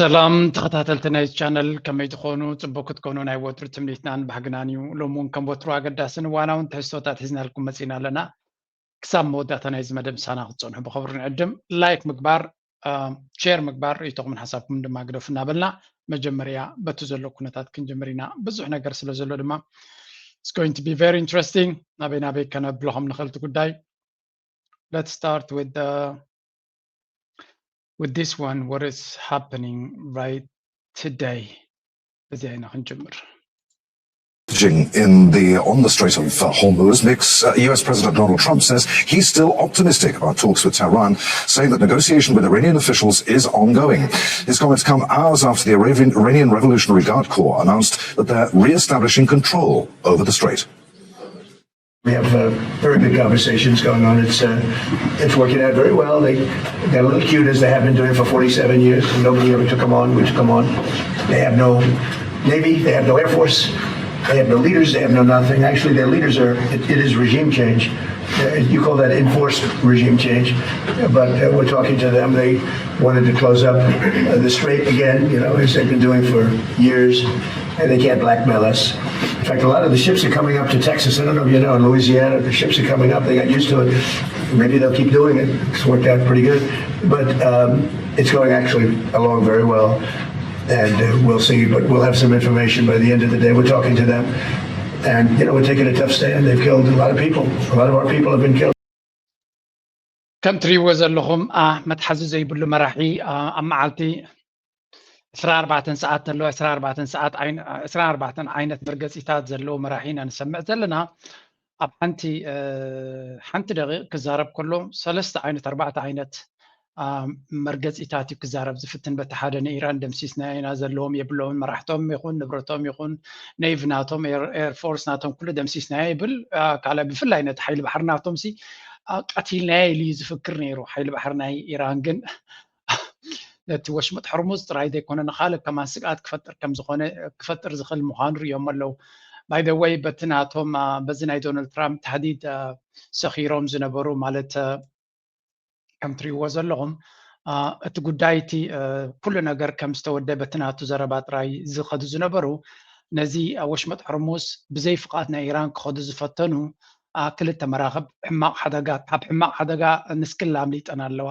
ሰላም ተኸታተልቲ ናይ ቻነል፣ ከመይ ትኾኑ? ጽቡቅ ክትኮኑ ናይ ወትሩ ትምኒትናን ባህግናን እዩ። ሎም እውን ከም ወትሩ ኣገዳስን እዋናውን ትሕዝቶታት ሒዝናልኩም መጺና ኣለና። ክሳብ መወዳእታ ናይዚ መደብ ምሳና ክትጸንሑ ብኸብሪ ንዕድም። ላይክ ምግባር፣ ሼር ምግባር፣ ርእይቶኹምን ሓሳብኩምን ድማ ግደፉ እናበልና፣ መጀመርያ በቲ ዘሎ ኩነታት ክንጅምር ኢና። ብዙሕ ነገር ስለ ዘሎ ድማ it's going to be very interesting። ናበይ ናበይ ከነብሎ ከም ንኽእል እቲ ጉዳይ። Let's start with the with this one, what is happening right today? በዚኣ ኢና ክንጅምር። Messaging in the on the Strait of uh, Hormuz mix. Uh, U S President Donald Trump says he's still optimistic about talks with Tehran, saying that negotiation with Iranian officials is ongoing. His comments come hours after the Iranian, Iranian Revolutionary Guard Corps announced that they're re-establishing control over the strait. We have uh, very good conversations going on. It's uh, it's working out very well. They got a little cute as they have been doing for forty-seven years. Nobody ever took them on. We took them on. They have no navy. They have no air force. They have no leaders. They have no nothing. Actually, their leaders are. It, it is regime change. Uh, you call that enforced regime change, but uh, we're talking to them. They wanted to close up uh, the strait again, you know, as they've been doing for years, and they can't blackmail us. In fact, a lot of the ships are coming up to Texas. I don't know if you know, in Louisiana, the ships are coming up. They got used to it. Maybe they'll keep doing it. It's worked out pretty good, but um, it's going actually along very well. And uh, we'll see, but we'll have some information by the end of the day. We're talking to them, and you know, we're taking a tough stand. They've killed a lot of people. A lot of our people have been killed. ከም ትሪእዎ ዘለኹም አ፣ መትሓዚ ዘይብሉ መራሒ አ፣ ኣብ መዓልቲ ዕስራ ኣርባዕተ ሰዓት ተሎ ዕስራ ኣርባዕተ ሰዓት ዓይነ- ዕስራ ኣርባዕተ ዓይነት መርገፂታት ዘለዎ መራሒ ኢና ንሰምዕ ዘለና። ኣብ ሓንቲ አ፣ ሓንቲ ደቂቕ ክዛረብ ከሎ ሰለስተ ዓይነት ኣርባዕተ ዓይነት አ፣ መርገፂታት እዩ ክዛረብ ዝፍትን። በቲ ሓደ ንኢራን ደምሲስናዮ ኢና፣ ዘለዎም የብለውን፣ መራሕቶም ይኹን ንብረቶም ይኹን ኔቭ ናቶም ኤርፎርስ ናቶም ኩሉ ደምሲስናዮ ይብል። አ፣ ካልኣይ ብፍላይ ነቲ ሓይሊ ባሕሪ ናቶም ሲ አ፣ ቀቲልናዮ ኢሉ እዩ ዝፍክር ነይሩ። ሓይሊ ባሕሪ ናይ ኢራን ግን ነቲ ወሽመጥ ሕርሙዝ ጥራይ ዘይኮነ ንኻልእ ከማን ስግኣት ክፈጥር ከም ዝኾነ ክፈጥር ዝኽእል ምዃኑ ርእዮም ኣለዉ። By the way በቲ ናቶም አ፣ በዚ ናይ ዶናልድ ትራምፕ ታህዲድ አ፣ ሰኺሮም ዝነበሩ ማለት አ፣ ከም ትሪእዎ ዘለኹም አ፣ እቲ ጉዳይ እቲ አ፣ ኩሉ ነገር ከም ዝተወደበ እቲ ናቱ ዘረባ ጥራይ ዝኸዱ ዝነበሩ ነዚ ኣብ ወሽመጥ ሕርሙዝ ብዘይ ፍቓድ ናይ ኢራን ክኸዱ ዝፈተኑ አ፣ ክልተ መራኽብ ሕማቕ ሓደጋ ካብ ሕማቕ ሓደጋ ንስክላ ኣምሊጠን ኣለዋ።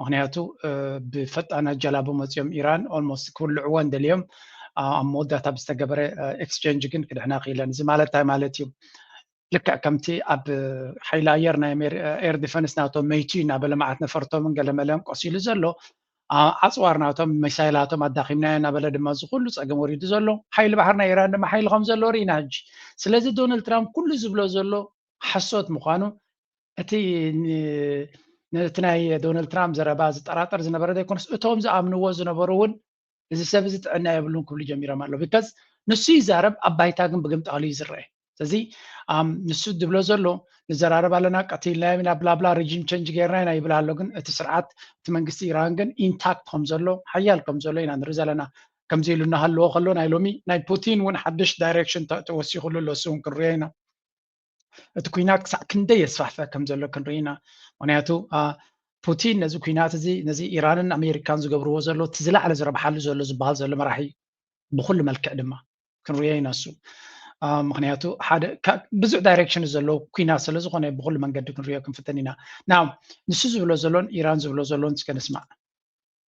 ምክንያቱ አ፣ ብፈጣን ኣጀላቡ መፂኦም ኢራን almost ክብልዕወን ደልዮም አ፣ ኣብ መወዳእታ ብዝተገበረ exchange ግን ክድሕና ክኢለን። እዚ ማለት እንታይ ማለት እዩ? ልክዕ ከምቲ ኣብ ሓይሊ ኣየር ናይ air defense ናቶም መይቱ እናበለ መዓት ነፈርቶምን ገለመለን ቆሲሉ ዘሎ አ፣ ኣፅዋር ናቶም ሚሳይላቶም ኣዳኺምናዮ እናበለ ድማ እዚ ኩሉ ፀገም ወሪዱ ዘሎ ሓይሊ ባሕሪ ናይ ኢራን ድማ ሓይሊ ከም ዘሎ ርኢና ሕጂ። ስለዚ ዶናልድ ትራምፕ ኩሉ ዝብሎ ዘሎ ሓሶት ምዃኑ እቲ ን- ነቲ ናይ ዶናልድ ትራምፕ ዘረባ ዝጠራጠር ዝነበረ ዘይኮነስ እቶም ዝኣምንዎ ዝነበሩ እውን እዚ ሰብ እዚ ጥዕና የብሉን ክብሉ ጀሚሮም ኣለዉ። Because ንሱ ይዛረብ ኣብ ባይታ ግን ብግምጣሉ ይዝረአ። ስለዚ ኣም፣ ንሱ ዝብሎ ዘሎ ንዘራረብ ኣለና ቀቲልና ኢና ብላብላ regime change ጌርና ኢና ይብል ኣሎ። ግን እቲ ስርዓት እቲ መንግስቲ ኢራን ግን ኢንታክት ከም ዘሎ ሓያል ከም ዘሎ ኢና ንርኢ ዘለና። ከምዚ ኢሉ እናሃለዎ ከሎ ናይ ሎሚ ናይ ፑቲን እውን ሓድሽ ዳይሬክሽን ተወሲኹሉ ኣሎ። እሱ እውን ክንሪኦ ኢና። እቲ ኩናት ክሳዕ ክንደይ የስፋሕፍሐ ከም ዘሎ ክንርኢ ኢና። ምክንያቱ አ፣ ፑቲን ነዚ ኩናት እዚ ነዚ ኢራንን ኣሜሪካን ዝገብርዎ ዘሎ እቲ ዝላዕለ ዝረብሓሉ ዘሎ ዝበሃል ዘሎ መራሒ ብኩሉ መልክዕ ድማ ክንሪኦ ኢና። እሱ አ፣ ምክንያቱ ሓደ ካ- ብዙሕ ዳይሬክሽን ዘለዎ ኩናት ስለ ዝኾነ ብኩሉ መንገዲ ክንሪኦ ክንፍትን ኢና። ናው ንሱ ዝብሎ ዘሎን ኢራን ዝብሎ ዘሎን እስከ ንስማዕ።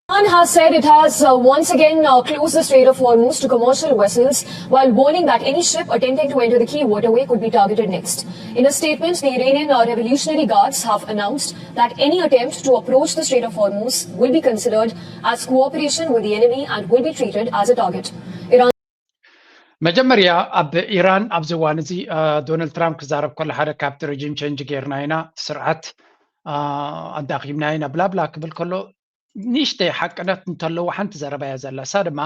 Iran has said it has uh, once again uh, closed the Strait of Hormuz to commercial vessels while warning that any ship attempting to enter the key waterway could be targeted next. In a statement, the Iranian uh, Revolutionary Guards have announced that any attempt to approach the Strait of Hormuz will be considered as cooperation with the enemy and will be treated as a target. Iran መጀመርያ ኣብ ኢራን ኣብዚ እዋን እዚ ዶናልድ ትራምፕ ክዛረብ ከሎ ሓደ ካብቲ regime change ጌርና ኢና፣ እቲ ስርዓት ኣዳኺምና ኢና ብላብላ ክብል ከሎ ንእሽተይ ሓቅነት እንተለዎ ሓንቲ ዘረባ እያ ዘላ። እሳ ድማ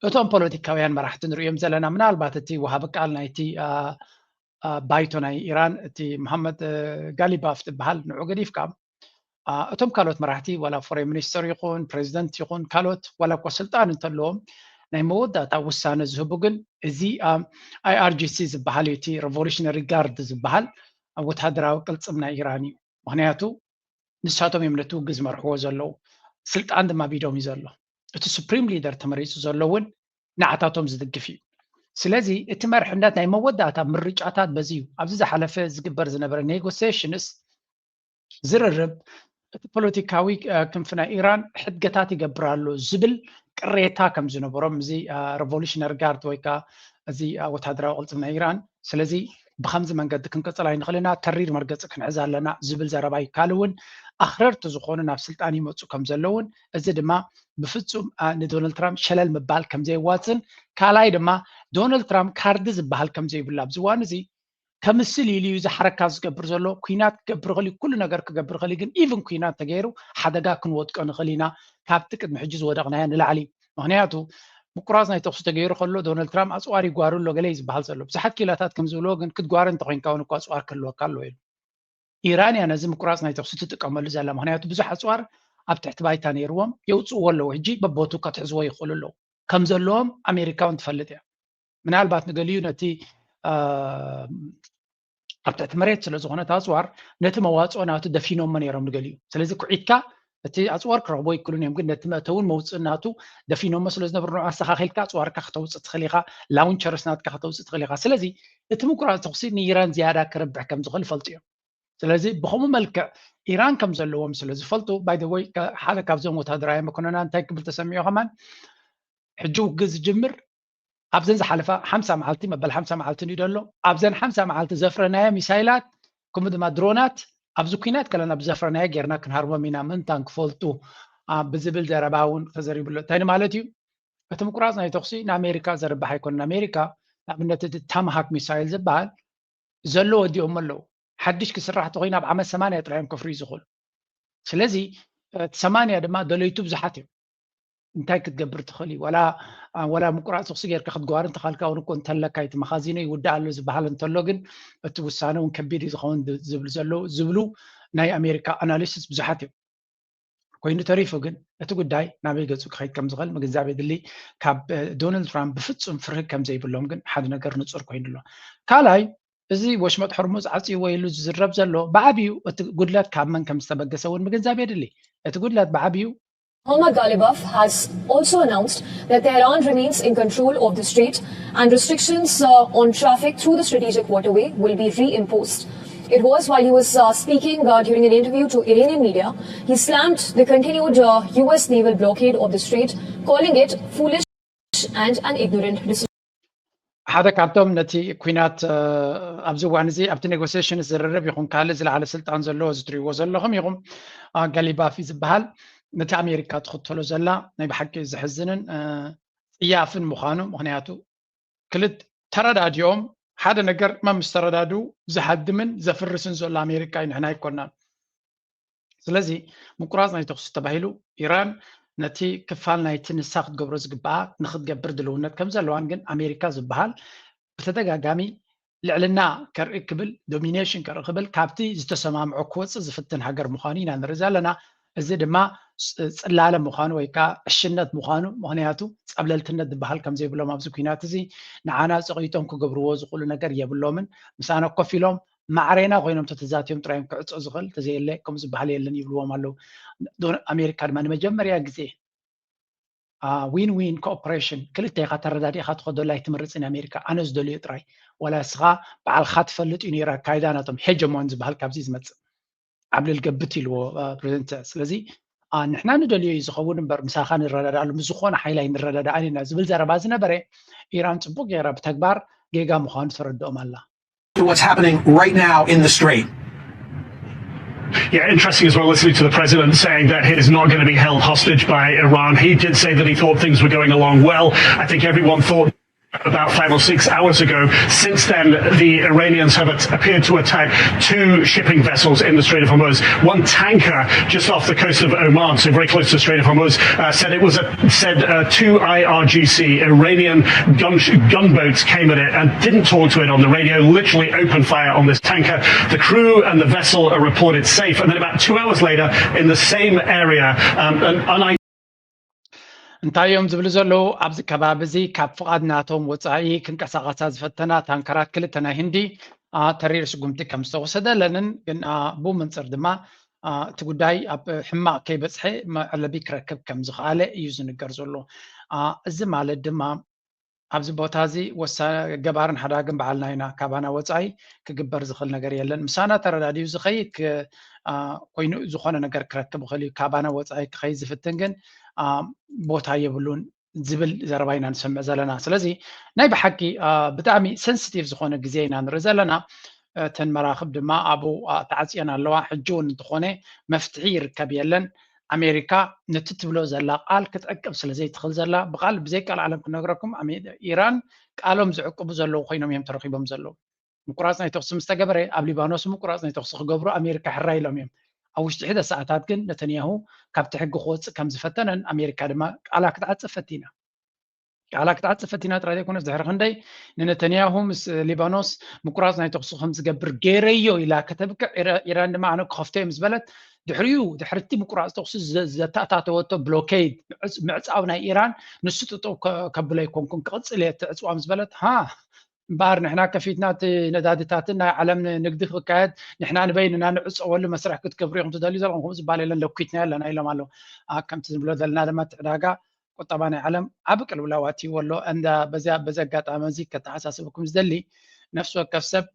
እቶም ፖለቲካውያን መራሕቲ ንሪኦም ዘለና ምናልባት እቲ ወሃቢ ቃል ናይቲ ባይቶ ናይ ኢራን እቲ መሓመድ ጋሊባፍ ትበሃል ንዑ ገዲፍካ እቶም ካልኦት መራሕቲ ዋላ ፎሬን ሚኒስተር ይኹን ፕሬዚደንት ይኹን ካልኦት ዋላ እኳ ስልጣን እንተለዎም ናይ መወዳእታ ውሳነ ዝህቡ ግን እዚ IRGC ዝበሃል እዩ፣ እቲ revolutionary guard ዝበሃል ወታደራዊ ቅልፅም ናይ ኢራን እዩ። ምክንያቱ ንሳቶም እዮም ነቲ ውግእ ዝመርሕዎ ዘለዉ፣ ስልጣን ድማ ቢዶም እዩ ዘሎ። እቲ ሱፕሪም ሊደር ተመሪፁ ዘሎ እውን ንዓታቶም ዝድግፍ እዩ። ስለዚ እቲ መርሕነት ናይ መወዳእታ ምርጫታት በዚ እዩ። ኣብዚ ዝሓለፈ ዝግበር ዝነበረ ኔጎሲሽንስ ዝርርብ እቲ ፖለቲካዊ ክንፊ ናይ ኢራን ሕድገታት ይገብር ኣሎ ዝብል ቅሬታ ከም ዝነበሮም እዚ ሬቮሉሽነሪ ጋርድ ወይ ከዓ እዚ ወታደራዊ ቅልፅም ናይ ኢራን። ስለዚ ብከምዚ መንገዲ ክንቅፅል ኣይንኽእልና፣ ተሪር መርገፂ ክንሕዝ ኣለና ዝብል ዘረባ እዩ። ካልእ እውን ኣኽረርቲ ዝኾኑ ናብ ስልጣን ይመፁ ከም ዘለውን፣ እዚ ድማ ብፍፁም ንዶናልድ ትራምፕ ሸለል ምባል ከም ዘየዋፅን፣ ካልኣይ ድማ ዶናልድ ትራምፕ ካርዲ ዝበሃል ከም ዘይብሉ ኣብዚ እዋን እዚ ከምስል ኢሉ እዩ እዚ ሓረካ ዝገብር ዘሎ። ኩናት ክገብር ይኽእል እዩ፣ ኩሉ ነገር ክገብር ይኽእል እዩ። ግን ኢቭን ኩናት ተገይሩ ሓደጋ ክንወድቆ ንኽእል ኢና ካብቲ ቅድሚ ሕጂ ዝወደቕናዮ ንላዕሊ። ምክንያቱ ምቁራፅ ናይ ተኽሲ ተገይሩ ከሎ ዶናልድ ትራምፕ ኣፅዋር ይጓሩ ኣሎ ገለ እዩ ዝበሃል ዘሎ። ብዙሓት ኪላታት ከም ዝብልዎ ግን ክትጓረ እንተኮይንካ እውን እኮ ኣፅዋር ክህልወካ ኣለዎ ኢሉ። ኢራን እያ ነዚ ምቁራፅ ናይ ተኽሲ ትጥቀመሉ ዘላ። ምክንያቱ ብዙሕ ኣፅዋር ኣብ ትሕቲ ባይታ ነይርዎም የውፅእዎ ኣለዎ። ሕጂ በቦቱ ከትሕዝዎ ይኽእሉ ኣለዉ ከም ዘለዎም ኣሜሪካ እውን ትፈልጥ እያ። ምናልባት ንገሊኡ ነቲ ኣብ ትሕቲ መሬት ስለ ዝኾነ ኣፅዋር ነቲ መዋፅኦ ናቱ ደፊኖሞ ነይሮም ንገሊኡ። ስለዚ ኩዒትካ እቲ ኣፅዋር ክረኽቦ ይክሉን እዮም፣ ግን ነቲ መእተውን መውፅእ ናቱ ደፊኖሞ ስለ ዝነብሩ ንዑ ኣስተኻኺልካ ኣፅዋርካ ከተውፅእ ትኽእል ኢኻ፣ ላውንቸርስ ናትካ ከተውፅእ ትኽእል ኢኻ። ስለዚ እቲ ምቁራፅ ተኽሲ ንኢራን ዝያዳ ክርብሕ ከም ዝኽእል ይፈልጡ እዮም። ስለዚ ብኸምኡ መልክዕ ኢራን ከም ዘለዎም ስለ ዝፈልጡ፣ ባይ ወይ ሓደ ካብዞም ወታደራዊ መኮንና እንታይ ክብል ተሰሚዑ ከማን፣ ሕጂ ውግእ ዝጅምር ኣብዘን ዝሓለፋ ሓምሳ መዓልቲ መበል ሓምሳ መዓልቲ ንዩ ደሎ ኣብዘን ሓምሳ መዓልቲ ዘፍረናዮ ሚሳይላት ከምኡ ድማ ድሮናት ኣብዚ ኩናት ከለና ብዘፍረናዮ ጌርና ክንሃርሞም ኢና ምእንታን ክፈልጡ ብዝብል ዘረባ እውን ተዘሪብሎ። እንታይ ማለት እዩ? እቲ ምቁራፅ ናይ ተኽሲ ንኣሜሪካ ዘርባሕ ኣይኮነን። ኣሜሪካ ንኣብነት እቲ ታማሃክ ሚሳይል ዝበሃል ዘሎ ወዲኦም ኣለዉ። ሓድሽ ክስራሕ ተኮይኑ ኣብ ዓመት ሰማንያ ጥራዮም ከፍርዩ ዝኽእሉ። ስለዚ እቲ ሰማንያ ድማ ደለይቱ ብዙሓት እዮም። እንታይ ክትገብር ትኽእል እዩ? ዋላ ዋላ ምቁራፅ ተኽሲ ጌርካ ክትጓር እንተኻልካ እውን እኮ እንተለካ እቲ መኻዚኖ ይውዳእ ኣሎ ዝበሃል እንተሎ ግን እቲ ውሳነ እውን ከቢድ እዩ ዝኸውን ዝብል ዘለዉ ዝብሉ ናይ ኣሜሪካ ኣናሊስት ብዙሓት እዮም። ኮይኑ ተሪፉ ግን እቲ ጉዳይ ናበይ ገፁ ክኸይድ ከም ዝኽእል ምግንዛብ የድሊ። ካብ ዶናልድ ትራምፕ ብፍፁም ፍርሂ ከም ዘይብሎም ግን ሓደ ነገር ንፁር ኮይኑ ኣሎ። ካልኣይ እዚ ወሽመጥ ሕርሙዝ ዓፅይዎ ኢሉ ዝዝረብ ዘሎ ብዓብዩ እቲ ጉድለት ካብ መን ከም ዝተበገሰ እውን ምግንዛብ የድሊ። እቲ ጉድለት ብዓብዩ Mohammad Ghalibaf has also announced that Tehran remains in control of the strait and restrictions uh, on traffic through the strategic waterway will be reimposed. It was while he was uh, speaking uh, during an interview to Iranian media. He slammed the continued uh, U S naval blockade of the strait, calling it foolish and an ignorant decision. ሓደ ካብቶም ነቲ ኩናት ኣብዚ እዋን እዚ ኣብቲ ኔጎሲሽን ዝርርብ ይኹን ካልእ ዝለዓለ ስልጣን ዘለዎ እዚ ትሪእዎ ዘለኹም ኢኹም፣ ጋሊባፊ ዝበሃል ነቲ ኣሜሪካ ትኽተሎ ዘላ ናይ ብሓቂ ዘሕዝንን ፅያፍን ምዃኑ፣ ምክንያቱ ክልት ተረዳዲኦም ሓደ ነገር መምስ ተረዳድኡ ዝሃድምን ዘፍርስን ዘሎ ኣሜሪካ እዩ፣ ንሕና ኣይኮናን። ስለዚ ምቁራፅ ናይ ተኩሲ ተባሂሉ ኢራን ነቲ ክፋል ናይቲ ንሳ ክትገብሮ ዝግባኣ ንክትገብር ድልውነት ከም ዘለዋን ግን ኣሜሪካ ዝበሃል ብተደጋጋሚ ልዕልና ከርኢ ክብል ዶሚኔሽን ከርኢ ክብል ካብቲ ዝተሰማምዖ ክወፅእ ዝፍትን ሃገር ምዃኑ ኢና ንርኢ ዘለና። እዚ ድማ ፅላለ ምዃኑ ወይ ከዓ ዕሽነት ምዃኑ፣ ምክንያቱ ፀብለልትነት ዝበሃል ከም ዘይብሎም ኣብዚ ኩናት እዚ ንዓና ፀቒጦም ክገብርዎ ዝኽእሉ ነገር የብሎምን። ምሳና ኮፍ ኢሎም ማዕሬና ኮይኖም ተተዛትዮም ጥራዮም ክዕፆ ዝኽእል ተዘየለ ከምኡ ዝበሃል የለን ይብልዎም ኣለዉ። ኣሜሪካ ድማ ንመጀመርያ ግዜ ዊን ዊን ኮኦፕሬሽን ክልተ ኢኻ ተረዳዲእካ ትኸደሉ ኣይትምርፅን ኣሜሪካ፣ ኣነ ዝደልዮ ጥራይ ዋላ እስኻ በዓልካ ትፈልጥ እዩ ነይሩ ኣካይዳ ናቶም ሄጀሞን ዝበሃል ካብዚ ዝመፅእ ዓብልል ገብት ኢልዎ ፕሬዚደንት። ስለዚ ንሕና ንደልዮ እዩ ዝኸውን እምበር ምሳኻ ንረዳዳሉ ምስ ዝኾነ ሓይሊ ኣይንረዳዳእን ኢና ዝብል ዘረባ ዝነበረ ኢራን ፅቡቅ ገይራ ብተግባር ጌጋ ምዃኑ ተረድኦም ኣላ። What's happening right now in the strait. Yeah, interesting as well listening to the president saying that he is not going to be held hostage by Iran. He did say that he thought things were going along well. I think everyone thought about five or six hours ago. Since then, the Iranians have at- appeared to attack two shipping vessels in the Strait of Hormuz. One tanker just off the coast of Oman, so very close to the Strait of Hormuz, uh, said it was a, said uh, two I R G C Iranian gun- gunboats came at it and didn't talk to it on the radio. Literally opened fire on this tanker. The crew and the vessel are reported safe. And then about two hours later, in the same area, um, an unidentified እንታይ እዮም ዝብሉ ዘለዉ? ኣብዚ ከባቢ እዚ ካብ ፍቓድ ናቶም ወፃኢ ክንቀሳቐሳ ዝፈተና ታንከራት ክልተ ናይ ህንዲ ተሪር ስጉምቲ ከም ዝተወሰደለንን ግን ብኡ መንፅር ድማ እቲ ጉዳይ ኣብ ሕማቕ ከይበፅሐ መዕለቢ ክረክብ ከም ዝኸኣለ እዩ ዝንገር ዘሎ። እዚ ማለት ድማ ኣብዚ ቦታ እዚ ወሳ ገባርን ሓዳግን ባዕልና ኢና። ካባና ወፃኢ ክግበር ዝኽእል ነገር የለን። ምሳና ተረዳዲኡ ዝኸይድ ኮይኑ ዝኾነ ነገር ክረክብ ይኽእል እዩ። ካባና ወፃኢ ክኸይድ ዝፍትን ግን ቦታ የብሉን ዝብል ዘረባ ኢና ንሰምዕ ዘለና። ስለዚ ናይ ብሓቂ ብጣዕሚ ሰንስቲቭ ዝኾነ ግዜ ኢና ንርኢ ዘለና። እተን መራኽብ ድማ ኣብኡ ተዓፅየን ኣለዋ። ሕጂ እውን እንተኾነ መፍትሒ ይርከብ የለን። ኣሜሪካ ነቲ ትብሎ ዘላ ቃል ክትዕቅብ ስለ ዘይትኽእል ዘላ ብቃል ብዘይ ቃል ዓለም ክነግረኩም ኢራን ቃሎም ዝዕቅቡ ዘለዉ ኮይኖም እዮም ተረኺቦም ዘለዉ። ምቁራፅ ናይ ተኩሲ ምስ ተገበረ ኣብ ሊባኖስ ምቁራፅ ናይ ተኩሲ ክገብሩ ኣሜሪካ ሕራይ ኢሎም እዮም። ኣብ ውሽጢ ሕደ ሰዓታት ግን ነተንያሁ ካብቲ ሕጊ ክወፅእ ከም ዝፈተነን ኣሜሪካ ድማ ቃላ ክትዓፅብ ፈቲና ቃላ ክትዓፅብ ፈቲና ጥራይ ዘይኮነስ ድሕሪ ክንደይ ንነተንያሁ ምስ ሊባኖስ ምቁራፅ ናይ ተኩሲ ከም ዝገብር ገይረዮ ኢላ ከተብቅዕ ኢራን ድማ ኣነ ክኸፍቶ እዮም ዝበለት። ድሕሪኡ ድሕርቲ ምቁራፅ ተኩሲ ዘተኣታተወቶ ብሎኬድ ምዕፃው ናይ ኢራን ንሱ ጥጠው ከብሎ ኣይኮንኩን ክቕፅል እየ ትዕፅዋ ምስ በለት ሃ እምበኣር ንሕና ከፊትና እቲ ነዳድታትን ናይ ዓለም ንግዲ ክካየድ ንሕና ንበይንና ንዕፀወሉ መስርሕ ክትገብሩ ኢኹም ትደልዩ ዘለኹም ከምኡ ዝበሃል የለን ለኩትና ኣለና ኢሎም ኣለዉ። ከምቲ ንብሎ ዘለና ድማ እቲ ዕዳጋ ቁጠባ ናይ ዓለም ዓቢ ቅልውላው ኣትይዎ ኣሎ። እንዳ በዚ ኣጋጣሚ እዚ ከተሓሳስበኩም ዝደሊ ነፍሲ ወከፍ ሰብ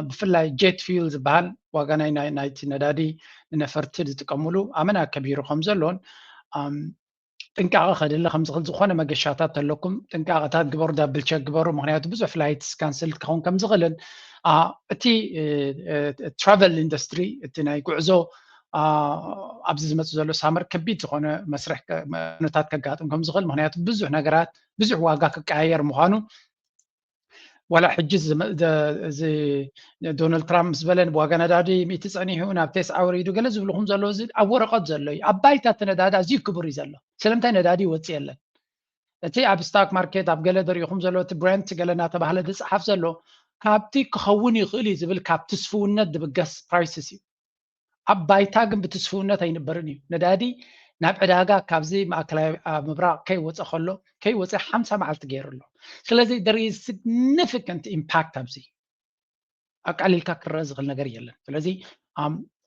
ብፍላይ jet fuel ዝበሃል ዋጋ ናይ ናይቲ ነዳዲ ንነፈርቲ ዝጥቀምሉ ኣመና ከቢሩ ከም ዘሎን ጥንቃቐ ከድሊ ከም ዝኽእል ዝኾነ መገሻታት ተለኩም ጥንቃቐታት ግበሩ፣ ዳብል ቸክ ግበሩ። ምክንያቱ ብዙሕ ፍላይትስ ካንስል ክኸውን ከም ዝኽእልን እቲ ትራቨል ኢንዱስትሪ እቲ ናይ ጉዕዞ ኣብዚ ዝመፅእ ዘሎ ሳመር ከቢድ ዝኾነ መስርሕ ኩነታት ከጋጥም ከም ዝኽእል ምክንያቱ ብዙሕ ነገራት ብዙሕ ዋጋ ክቀያየር ምዃኑ ዋላ ሕጂ እዚ ዶናልድ ትራምፕ ምስ በለ ዋጋ ነዳዲ ሚእቲ ፀኒሑ ናብ ቴስዓ ወሪዱ ገለ ዝብልኹም ዘሎ እዚ ኣብ ወረቐት ዘሎ እዩ ኣብ ባይታ እቲ ነዳዲ ኣዝዩ ክቡር እዩ ዘሎ ስለምንታይ ነዳዲ ይወፅእ የለን እቲ ኣብ ስታክ ማርኬት ኣብ ገለ ደሪኹም ዘሎ እቲ ብረንት ገለ እናተባህለ ዝፀሓፍ ዘሎ ካብቲ ክኸውን ይኽእል እዩ ዝብል ካብ ትስፍውነት ዝብገስ ፕራይስስ እዩ ኣብ ባይታ ግን ብትስፍውነት ኣይንበርን እዩ ነዳዲ ናብ ዕዳጋ ካብዚ ማእከላይ ምብራቕ ከይወፀ ከሎ ከይወፀ ሓምሳ መዓልቲ ገይሩ ኣሎ ስለዚ there is significant impact ኣብዚ ኣቃሊልካ ክረአ ዝኽእል ነገር የለን ስለዚ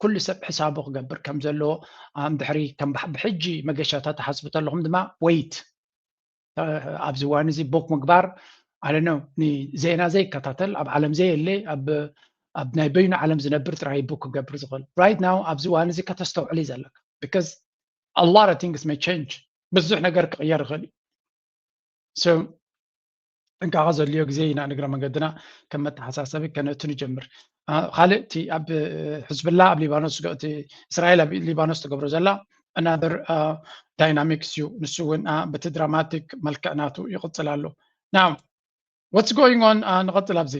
ኩሉ ሰብ ሕሳቡ ክገብር ከም ዘለዎ ድሕሪ ከም ብሕጂ መገሻታት ተሓስቡ ተለኹም ድማ wait ኣብዚ ዋን እዚ ቦክ ምግባር ኣለ ነው ዜና ዘይከታተል ኣብ ዓለም ዘየለ ኣብ ናይ በይኑ ዓለም ዝነብር ጥራይ ቦክ ክገብር ዝኽእል right now ኣብዚ ዋን እዚ ከተስተውዕል እዩ ዘለካ because a lot of things may change ብዙሕ ነገር ክቕየር ይኽእል እዩ ጥንቃቐ ዘድልዮ ግዜ ኢና ንግረ መንገድና ከም መተሓሳሰቢ ከነእቱ ንጀምር ካልእ እቲ ኣብ ሕዝብላ ኣብ ሊባኖስ እስራኤል ኣብ ሊባኖስ ትገብሮ ዘላ another dynamics እዩ ንሱ እውን በቲ ድራማቲክ መልክዕ ናቱ ይቕፅል ኣሎ now what's going on ንቐፅል ኣብዚ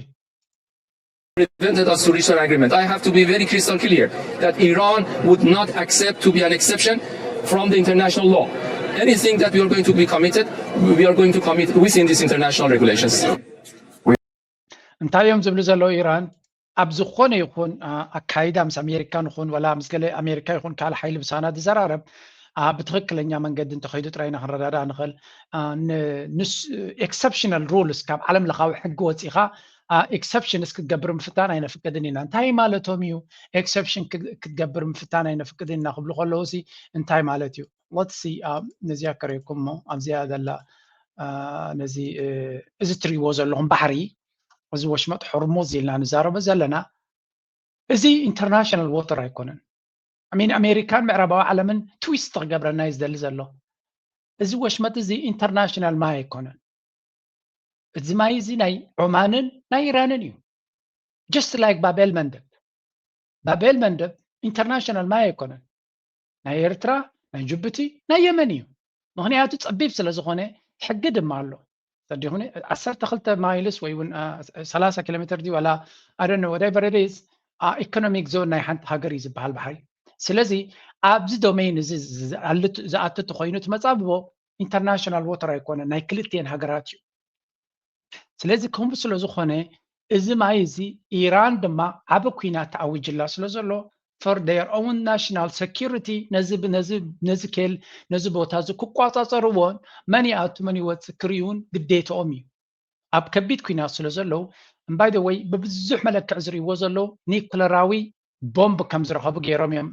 prevented us to reach an agreement. I have to be very crystal clear that Iran would not accept to be an exception from the international law. Anything that we are going to be committed, we are going to commit within these international regulations. እንታይ እዮም ዝብሉ ዘለዉ ኢራን ኣብ ዝኾነ ይኹን ኣካይዳ ምስ ኣሜሪካ ንኹን ወላ ምስ ገለ ኣሜሪካ ይኹን ካልእ ሓይሊ ብሳና ዝዘራረብ ብትኽክለኛ መንገዲ እንተኸይዱ ጥራይ ኢና ክንረዳዳእ ንኽእል ንስ exceptional rules ካብ ዓለም ለኻዊ ሕጊ ወፂኻ exceptions ክትገብር ምፍታን ኣይነፍቅድን ኢና እንታይ ማለቶም እዩ exception ክትገብር ምፍታን ኣይነፍቅድን ኢና ክብሉ ከለዉ ሲ እንታይ ማለት እዩ let's see ነዚኣ ከርእየኩም እሞ ኣብዚኣ ዘላ ነዚ እዚ ትሪእዎ ዘለኹም ባሕሪ እዚ ወሽመጥ ሕርሙዝ ኢልና ንዛረቦ ዘለና እዚ international water ኣይኮነን I mean ኣሜሪካን ምዕራባዊ ዓለምን twist ክገብረና እዩ ዝደሊ ዘሎ እዚ ወሽመጥ እዚ international ማይ ኣይኮነን እዚ ማይ እዚ ናይ ዖማንን ናይ ኢራንን እዩ just like ባቤል መንደብ ባቤል መንደብ international ማይ ኣይኮነን ናይ ኤርትራ ናይ ጅቡቲ ናይ የመን እዩ ምክንያቱ ፀቢብ ስለ ዝኾነ ሕጊ ድማ ኣሎ ተዲኹኒ ዓሰርተ ክልተ miles ወይ እውን ሰላሳ ኪሎ ሜትር ድዩ ዋላ ኣደነ whatever it is economic zone ናይ ሓንቲ ሃገር እዩ ዝበሃል ባሕሪ ስለዚ ኣብዚ domain እዚ ዝኣቱ ተኮይኑ እቲ መፃብቦ international water ኣይኮነ ናይ ክልቲኤን ሃገራት እዩ ስለዚ ከምኡ ስለ ዝኾነ እዚ ማይ እዚ ኢራን ድማ ዓቢ ኩናት ተኣዊጅላ ስለ ዘሎ for their own national security ነዚ ነዚ ነዚ ኬል ነዚ ቦታ እዚ ክቋጻጸርዎን መን ይኣቱ መን ይወጽእ ክርእዩን ግዴታኦም እዩ ኣብ ከቢድ ኩናት ስለ ዘለዉ እምባይ ደወይ ብብዙሕ መለክዕ ዝርእይዎ ዘለዉ ኒኩለራዊ ቦምብ ከም ዝረኸቡ ገይሮም እዮም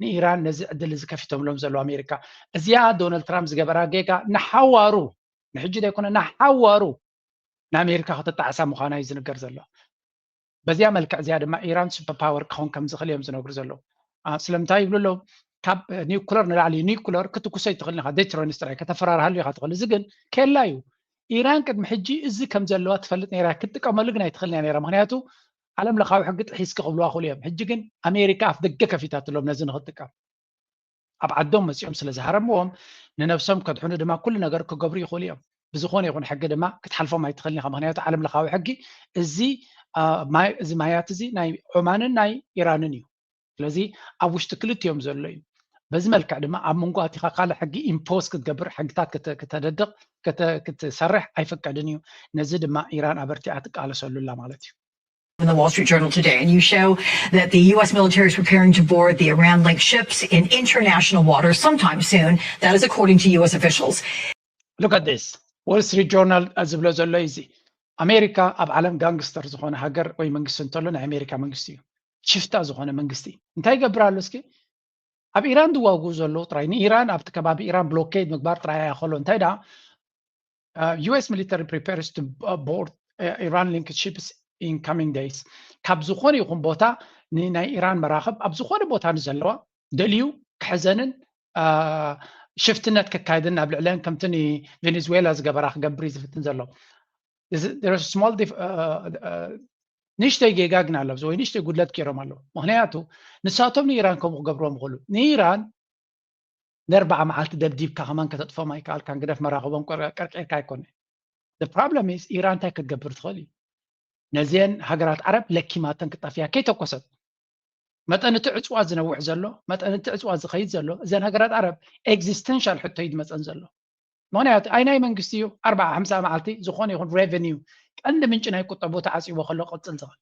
ንኢራን ነዚ ዕድል እዚ ከፊቶምሎም ዘለዉ ኣሜሪካ። እዚኣ ዶናልድ ትራምፕ ዝገበራ ጌጋ ንሓዋሩ ንሕጂ ዘይኮነ ንሓዋሩ ንኣሜሪካ ክትጣዕሳ ምዃና እዩ ዝንገር ዘሎ። በዚኣ መልክዕ እዚኣ ድማ ኢራን ሱፐር ፓወር ክኸውን ከም ዝኽእል እዮም ዝነግሩ ዘለዉ። ስለምንታይ ይብሉ ኣለዉ? ካብ ኒውክለር ንላዕሊ ኒውክለር ክትኩሶ ይትኽእል ኢኻ፣ ዴትሮንስ ጥራይ ከተፈራርሃሉ ኢኻ ትኽእል። እዚ ግን ኬላ እዩ። ኢራን ቅድሚ ሕጂ እዚ ከም ዘለዋ ትፈልጥ ነይራ፣ ክትጥቀመሉ ግን ኣይትኽእል እያ ነይራ። ምክንያቱ ዓለም ለኻዊ ሕጊ ጥሒስኪ ክብልዋ ክእሉ እዮም። ሕጂ ግን ኣሜሪካ ኣፍ ደገ ከፊታትሎም ነዚ ንክትጥቀም። ኣብ ዓዶም መፂኦም ስለ ዝሃረምዎም ንነብሶም ከድሕኑ ድማ ኩሉ ነገር ክገብሩ ይኽእሉ እዮም። ብዝኾነ ይኹን ሕጊ ድማ ክትሓልፎም ኣይትኽእልን ኢኻ። ምክንያቱ ዓለም ለኻዊ ሕጊ እዚ እዚ ማያት እዚ ናይ ዖማንን ናይ ኢራንን እዩ። ስለዚ ኣብ ውሽጢ ክልቲኦም ዘሎ እዩ። በዚ መልክዕ ድማ ኣብ መንጎ ኣቲኻ ካልእ ሕጊ ኢምፖዝ ክትገብር፣ ሕግታት ክተ- ክተደድቕ ክተ- ክትሰርሕ ኣይፍቀድን እዩ። ነዚ ድማ ኢራን ኣበርቲዓ ትቃለሰሉ ኣላ ማለት እዩ። In the Wall Street Journal today, and you show that the U S military is preparing to board the Iran linked ships in international waters sometime soon. That is according to U S officials. Look at this. Wall Street Journal ዝብሎ ዘሎ እዩ እዚ። ኣሜሪካ ኣብ ዓለም ጋንግስተር ዝኾነ ሃገር ወይ መንግስቲ እንተሎ ናይ ኣሜሪካ መንግስቲ እዩ። ሽፍታ ዝኾነ መንግስቲ እንታይ ይገብር ኣሎ? እስኪ ኣብ ኢራን ዝዋግኡ ዘለዉ ጥራይ ንኢራን ኣብቲ ከባቢ ኢራን ብሎኬድ ምግባር ጥራይ ኣይኣኸሎ። እንታይ ደኣ U S military prepares to board Iran linked ships in coming days። ካብ ዝኾነ ይኹን ቦታ ንናይ ኢራን መራኽብ ኣብ ዝኾነ ቦታ ንዘለዋ ደልዩ ክሕዘንን ሽፍትነት ከካይድን ኣብ ልዕለን ከምቲ ንቬኔዙዌላ ዝገበራ ክገብር እዩ ዝፍትን ዘሎ። small ንእሽተይ ጌጋ ግን ኣሎ ወይ ንእሽተይ ጉድለት ገይሮም ኣለዉ። ምክንያቱ ንሳቶም ንኢራን ከምኡ ክገብርዎም ይኽእሉ። ንኢራን ንኣርባዓ መዓልቲ ደብዲብካ ከማን ከተጥፎም ኣይከኣልካን። ግደፍ መራኽቦም ቀርቂርካ ኣይኮነ። problem is ኢራን እንታይ ክትገብር ትኽእል እዩ? ነዚአን ሃገራት ዓረብ ለኪማተን ክጠፍያ ከይተኮሰት መጠን እቲ ዕፅዋ ዝነውሕ ዘሎ መጠን እቲ ዕፅዋ ዝኸይድ ዘሎ እዘን ሃገራት ዓረብ ኤግዚስተንሻል ሕቶ እዩ ዝመፀን ዘሎ። ምክንያቱ ኣይ ናይ መንግስቲ እዩ ኣርባዓ ሓምሳ መዓልቲ ዝኾነ ይኹን ሬቨኒው ቀንዲ ምንጪ ናይ ቁጠቡ ተዓፂዎ ከሎ ቅፅል ዝኽእል።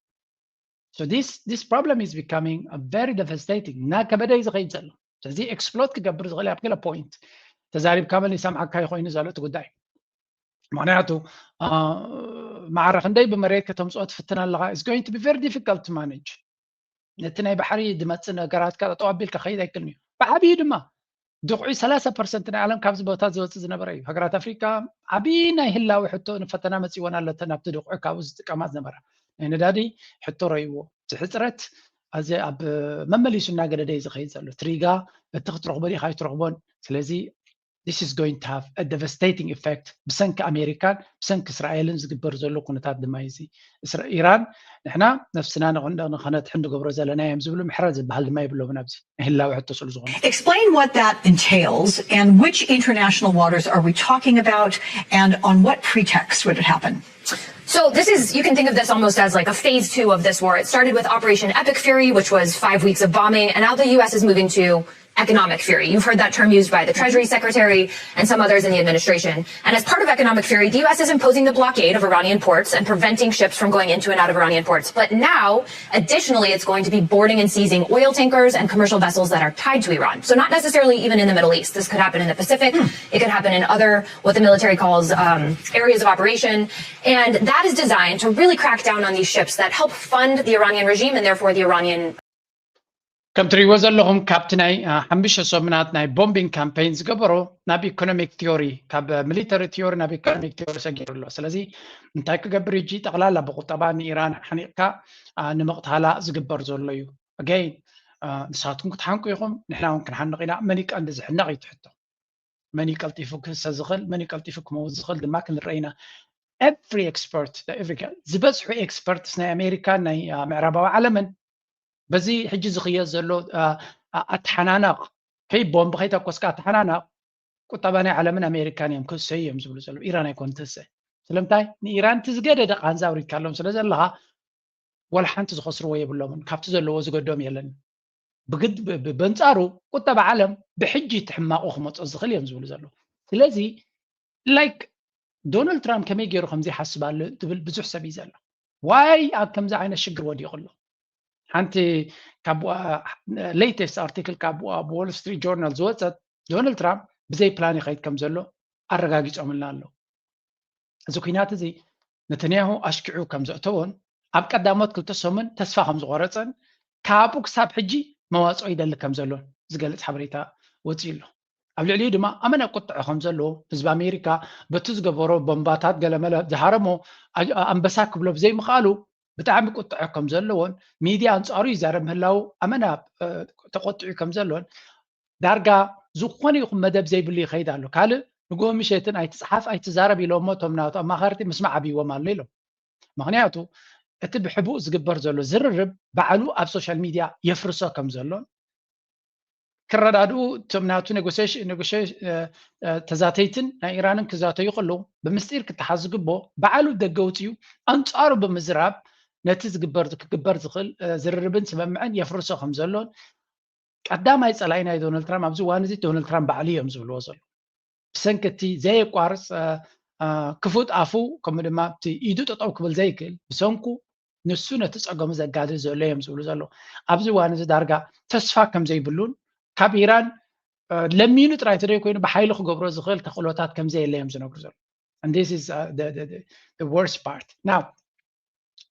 So this this problem is becoming a very devastating እና ከበደ እዩ ዝኸይድ ዘሎ። ስለዚ ኤክስፕሎት ክገብር ዝኽእል ኣብ ገለ ፖይንት ተዛሪብካ መን ይሰምዓካ ይኮይኑ ዘሎ እቲ ጉዳይ። ምክንያቱ ማዕረ ክንደይ ብመሬት ከተምፅኦ ትፍትን ኣለካ is going to be very difficult to manage። ነቲ ናይ ባሕሪ ዝመፅእ ነገራት ጠጠው ኣቢልካ ከይድ ኣይክልን እዩ። ብዓብዩ ድማ ድቑዒ ሰላሳ ፐርሰንት ናይ ዓለም ካብዚ ቦታ ዝወፅእ ዝነበረ እዩ። ሃገራት ኣፍሪካ ዓብዪ ናይ ህላዊ ሕቶ ንፈተና መፂወን ኣለተን ኣብቲ ድቑዒ ካብኡ ዝጥቀማ ዝነበራ ናይ ነዳዲ ሕቶ ረይዎ። እዚ ሕፅረት እዚ ኣብ መመሊሱ እናገደደ እዩ ዝኸይድ ዘሎ። ትሪጋ በቲ ክትረኽቦ ዲኻ ኣይትረኽቦን። ስለዚ this is going to have a devastating effect ብሰንኪ ኣሜሪካን ብሰንኪ እስራኤልን ዝግበር ዘሎ ኩነታት ድማ እዩ። ኢራን ንሕና ነፍስና ንኸነድሕን ንገብሮ ዘለና እዮም ዝብሉ ምሕረት ዝበሃል ድማ የብሎምን ኣብዚ ናይ ህላዊ ሕቶ ስሉ ዝኾነ። Explain what that entails and which international waters are we talking about and on what pretext would it happen? So this is, you can think of this almost as like a phase two of this war. It started with Operation Epic Fury, which was five weeks of bombing, and now the U S is moving to economic fury. You've heard that term used by the Treasury Secretary and some others in the administration. And as part of economic fury, the U S is imposing the blockade of Iranian ports and preventing ships from going into and out of Iranian ports. But now, additionally, it's going to be boarding and seizing oil tankers and commercial vessels that are tied to Iran. So not necessarily even in the Middle East. This could happen in the Pacific. It could happen in other, what the military calls, um, areas of operation. And that is designed to really crack down on these ships that help fund the Iranian regime and therefore the Iranian ከም ትሪእዎ ዘለኹም ካብቲ ናይ ሓምሽተ ሰሙናት ናይ ቦምቢንግ ካምፔይን ዝገበሮ ናብ ኢኮኖሚክ ቲዮሪ ካብ ሚሊተሪ ቲዮሪ ናብ ኢኮኖሚክ ቲዮሪ ሰጊሩ ኣሎ። ስለዚ እንታይ ክገብር ሕጂ ጠቕላላ ብቁጠባ ንኢራን ሓኒቕካ ንምቕታላ ዝግበር ዘሎ እዩ። ኣገይን ንሳትኩም ክትሓንቁ ኢኹም፣ ንሕና እውን ክንሓንቕ ኢና። መን እዩ ቀንዲ ዝሕነቕ እዩ ትሕቶ። መን እዩ ቀልጢፉ ክህሰ ዝኽእል፣ መን እዩ ቀልጢፉ ክመውት ዝኽእል ድማ ክንርኢ ኢና። Every expert ዝበዝሑ ኤክስፐርትስ ናይ ኣሜሪካን ናይ ምዕራባዊ ዓለምን በዚ ሕጂ ዝኽየድ ዘሎ ኣተሓናናቕ ከይ ቦምብ ከይተኮስካ ኣተሓናናቕ ቁጠባ ናይ ዓለምን ኣሜሪካን እዮም ክህሰዩ እዮም ዝብሉ ዘለዉ። ኢራን ኣይኮን ትህሰ። ስለምንታይ ንኢራን እቲ ዝገደደ ቃንዛ ኣውሪድካሎም ስለ ዘለኻ ወላ ሓንቲ ዝኸስርዎ የብሎምን። ካብቲ ዘለዎ ዝገዶም የለን። ብግድ በንጻሩ ቁጠባ ዓለም ብሕጂ ትሕማቑ ክመጾ ዝኽእል እዮም ዝብሉ ዘለዉ። ስለዚ ላይክ ዶናልድ ትራምፕ ከመይ ገይሩ ከምዚ ይሓስብ ኣሎ ትብል ብዙሕ ሰብ እዩ ዘሎ። ዋይ ኣብ ከምዚ ዓይነት ሽግር ወዲቑ ኣሎ። ሓንቲ ካብ ሌተስት ኣርቲክል ካብ ኣብ ዎል ስትሪት ጆርናል ዝወፀት ዶናልድ ትራምፕ ብዘይ ፕላን ይኸይድ ከም ዘሎ ኣረጋጊፆምልና ኣለዉ። እዚ ኩናት እዚ ነተንያሁ ኣሽኪዑ ከም ዘእተዎን ኣብ ቀዳሞት ክልተ ሰሙን ተስፋ ከም ዝቆረፀን ካብኡ ክሳብ ሕጂ መዋፅኦ ይደሊ ከም ዘሎን ዝገልፅ ሓበሬታ ወፂኡ ኣሎ። ኣብ ልዕሊኡ ድማ ኣመና ቁጥዐ ከም ዘለዎ ህዝቢ ኣሜሪካ በቲ ዝገበሮ ቦምባታት ገለመለ ዝሃረሞ ኣንበሳ ክብሎ ብዘይምኽኣሉ ብጣዕሚ ቁጥዐ ከም ዘለዎን ሚድያ ኣንፃሩ ይዛረብ ምህላው ኣመና ተቆጢዑ ከም ዘሎን ዳርጋ ዝኾነ ይኹን መደብ ዘይብሉ ይኸይድ ኣሎ። ካልእ ንግሆ ምሸትን ኣይትፅሓፍ ኣይትዛረብ ኢሎሞ እቶም ናቱ ኣማኸርቲ ምስማዕ ኣብይዎም ኣሎ ኢሎም። ምክንያቱ እቲ ብሕቡእ ዝግበር ዘሎ ዝርርብ ባዕሉ ኣብ ሶሻል ሚድያ የፍርሶ ከም ዘሎን ክረዳድኡ እቶም ናቱ ተዛተይትን ናይ ኢራንን ክዛተዩ ከለዉ ብምስጢር ክተሓዝ ዝግቦ ባዕሉ ደገ ውፅኡ ኣንፃሩ ብምዝራብ ነቲ ዝግበር ክግበር ዝኽእል ዝርርብን ስምምዕን የፍርሶ ከም ዘሎን ቀዳማይ ፀላኢ ናይ ዶናልድ ትራምፕ ኣብዚ እዋን እዚ ዶናልድ ትራምፕ ባዕሉ እዮም ዝብልዎ ዘሎ ብሰንኪ እቲ ዘየቋርፅ ክፉት ኣፉ ከምኡ ድማ እቲ ኢዱ ጠጠው ክብል ዘይክእል ብሰንኩ ንሱ ነቲ ፀገሙ ዘጋድል ዘሎ እዮም ዝብሉ ዘለዉ ኣብዚ እዋን እዚ ዳርጋ ተስፋ ከም ዘይብሉን ካብ ኢራን ለሚኑ ጥራይ ተደይ ኮይኑ ብሓይሊ ክገብሮ ዝኽእል ተኽእሎታት ከም ዘየለ እዮም ዝነግሩ ዘለዉ and this is uh, the, the, the worst part now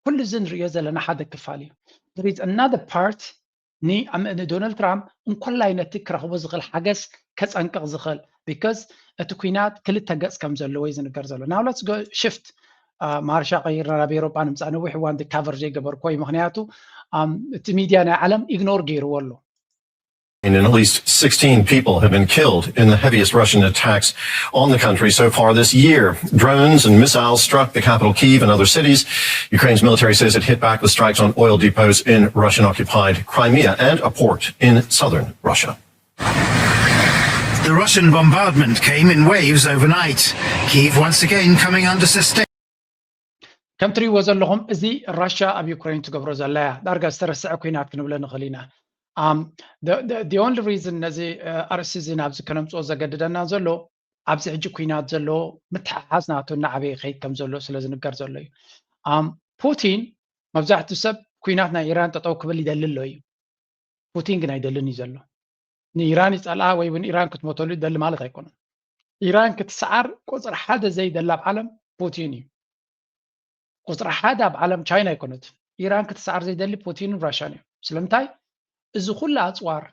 ኩሉ እዚ ንሪኦ ዘለና ሓደ ክፋል እዩ there is another part ንዶናልድ ትራምፕ እንኮላይ ነቲ ክረኽቦ ዝኽእል ሓገዝ ከፀንቅቕ ዝኽእል because እቲ ኩናት ክልተ ገፅ ከም ዘለዎ እዩ ዝንገር ዘሎ now let's go shift ማርሻ ቀይርና ናብ ኤሮጳ ንምፃእ ነዊሕ እዋን ካቨር ዘይገበርኮ እዩ ምክንያቱ እቲ ሚድያ ናይ ዓለም ኢግኖር ገይርዎ ኣሎ And at least sixteen people have been killed in the heaviest Russian attacks on the country so far this year. Drones and missiles struck the capital, Kyiv, and other cities. Ukraine's military says it hit back with strikes on oil depots in Russian occupied Crimea and a port in southern Russia. The Russian bombardment came in waves overnight, Kyiv once again coming under sustained. ከም ትሪእዎ ዘለኹም እዚ ራሽያ ኣብ ዩክሬን ትገብሮ ዘላ እያ ዳርጋ ዝተረስዐ ኩናት ክንብሎ ንኽእል ኢና the only reason ነዚ ኣርእስቲ እዚ ናብዚ ከነምፅኦ ዘገድደና ዘሎ ኣብዚ ሕጂ ኩናት ዘሎ ምትሓሓዝ ናቱ እናዓበየ ይኸይድ ከም ዘሎ ስለ ዝንገር ዘሎ እዩ ፑቲን መብዛሕትኡ ሰብ ኩናት ናይ ኢራን ጠጠው ክብል ይደሊ ኣሎ እዩ ፑቲን ግን ኣይደልን እዩ ዘሎ ንኢራን ይፀልኣ ወይ እውን ኢራን ክትሞተሉ ይደሊ ማለት ኣይኮነን ኢራን ክትሰዓር ቁፅሪ ሓደ ዘይደሊ ኣብ ዓለም ፑቲን እዩ ቁፅሪ ሓደ ኣብ ዓለም ቻይና ኣይኮነትን ኢራን ክትሰዓር ዘይደሊ ፑቲንን ራሽያን እዮም ስለምንታይ እዚ ኩሉ ኣፅዋር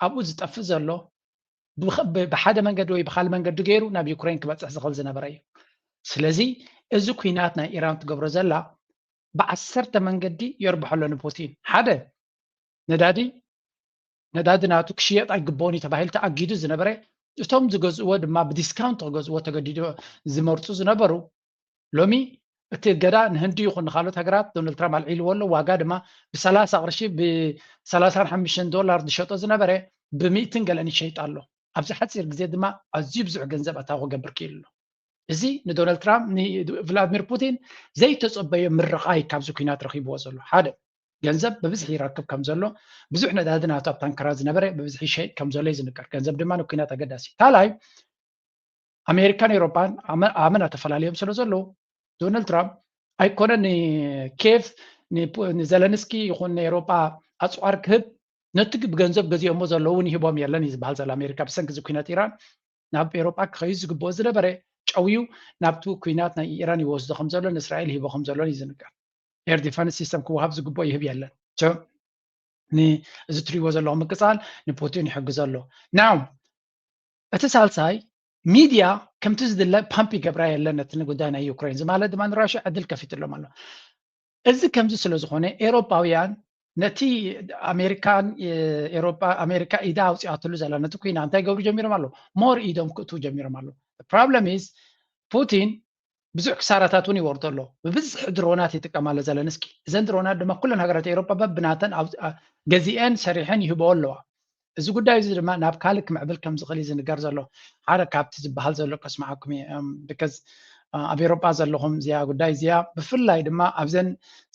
ኣብኡ ዝጠፍእ ዘሎ ብሓደ መንገዲ ወይ ብካል መንገዲ ገይሩ ናብ ዩክሬን ክበፅሕ ዝኽእል ዝነበረ እዩ ስለዚ እዚ ኩናት ናይ ኢራን ትገብሮ ዘላ ብዓሰርተ መንገዲ የርብሖ ኣሎ ንፑቲን ሓደ ነዳዲ ነዳዲ ናቱ ክሽየጥ ኣይግበኦን እዩ ተባሂሉ ተኣጊዱ ዝነበረ እቶም ዝገዝእዎ ድማ ብዲስካውንት ክገዝእዎ ተገዲዶ ዝመርፁ ዝነበሩ ሎሚ እቲ እገዳ ንህንዲ ይኹን ንካልኦት ሃገራት ዶናልድ ትራምፕ ኣልዒልዎ ኣሎ ዋጋ ድማ ብሰላሳ ቅርሺ ብሰላሳን ሓሙሽተን ዶላር ዝሸጦ ዝነበረ ብሚእትን ገለን ይሸይጥ ኣሎ ኣብዚ ሓፂር ግዜ ድማ ኣዝዩ ብዙሕ ገንዘብ ኣታዊ ክገብር ክኢሉ ኣሎ እዚ ንዶናልድ ትራምፕ ንቭላድሚር ፑቲን ዘይተፀበዮ ምርቓ እዩ ካብዚ ኩናት ረኺብዎ ዘሎ ሓደ ገንዘብ ብብዝሒ ይረክብ ከም ዘሎ ብዙሕ ነዳዲ ናቱ ኣብ ታንከራት ዝነበረ ብብዝሒ ይሸይጥ ከም ዘሎ እዩ ዝንገር ገንዘብ ድማ ንኩናት ኣገዳሲ ካልኣይ ኣሜሪካን ኤሮፓን ኣመና ተፈላለዮም ስለ ዘለዉ ዶናልድ ትራምፕ ኣይኮነን ንኬቭ ንዘለንስኪ ይኹን ንኤሮፓ ኣፅዋር ክህብ ነቲ ብገንዘብ ገዚኦሞ ዘለዉ እውን ይህቦም የለን እዩ ዝበሃል ዘሎ ኣሜሪካ ብሰንኪ እዚ ኩናት ኢራን ናብ ኤሮጳ ክኸይድ ዝግብኦ ዝነበረ ጨውዩ ናብቲ ኩናት ናይ ኢራን ይወስዶ ከም ዘሎ ንእስራኤል ይህቦ ከም ዘሎን እዩ ዝንገር። ኤር ዲፈንስ ሲስተም ክወሃብ ዝግብኦ ይህብ የለን። እዚ ትሪእዎ ዘለኹም ምቅፃል ንፑቲን ይሕግዞ ኣሎ። ናው እቲ ሳልሳይ ሚድያ ከምቲ ዝድለ ፓምፕ ይገብራ የለን ነቲ ጉዳይ ናይ ዩክሬን እዚ ማለት ድማ ንራሽያ ዕድል ከፊትሎም ኣሎ። እዚ ከምዚ ስለ ዝኾነ ኤሮጳውያን ነቲ ኣሜሪካን ኤሮጳ ኣሜሪካ ኢዳ ኣውፂኣትሉ ዘላ ነቲ ኩና እንታይ ገብሩ ጀሚሮም ኣለዉ? ሞር ኢዶም ክእትዉ ጀሚሮም ኣለዉ። ፕሮብለም ኢዝ ፑቲን ብዙሕ ክሳራታት እውን ይወርዶ ኣሎ። ብብዝሒ ድሮናት ይጥቀም ኣሎ ዘለንስኪ። እዘን ድሮናት ድማ ኩለን ሃገራት ኤሮጳ በብናተን ገዚኤን ሰሪሐን ይህበኦ ኣለዋ። እዚ ጉዳይ እዚ ድማ ናብ ካልእ ክምዕብል ከም ዝኽእል እዩ ዝንገር ዘሎ። ሓደ ካብቲ ዝበሃል ዘሎ ከስምዓኩም እየ። ብከዝ ኣብ ኤሮጳ ዘለኹም እዚኣ ጉዳይ እዚኣ ብፍላይ ድማ ኣብዘን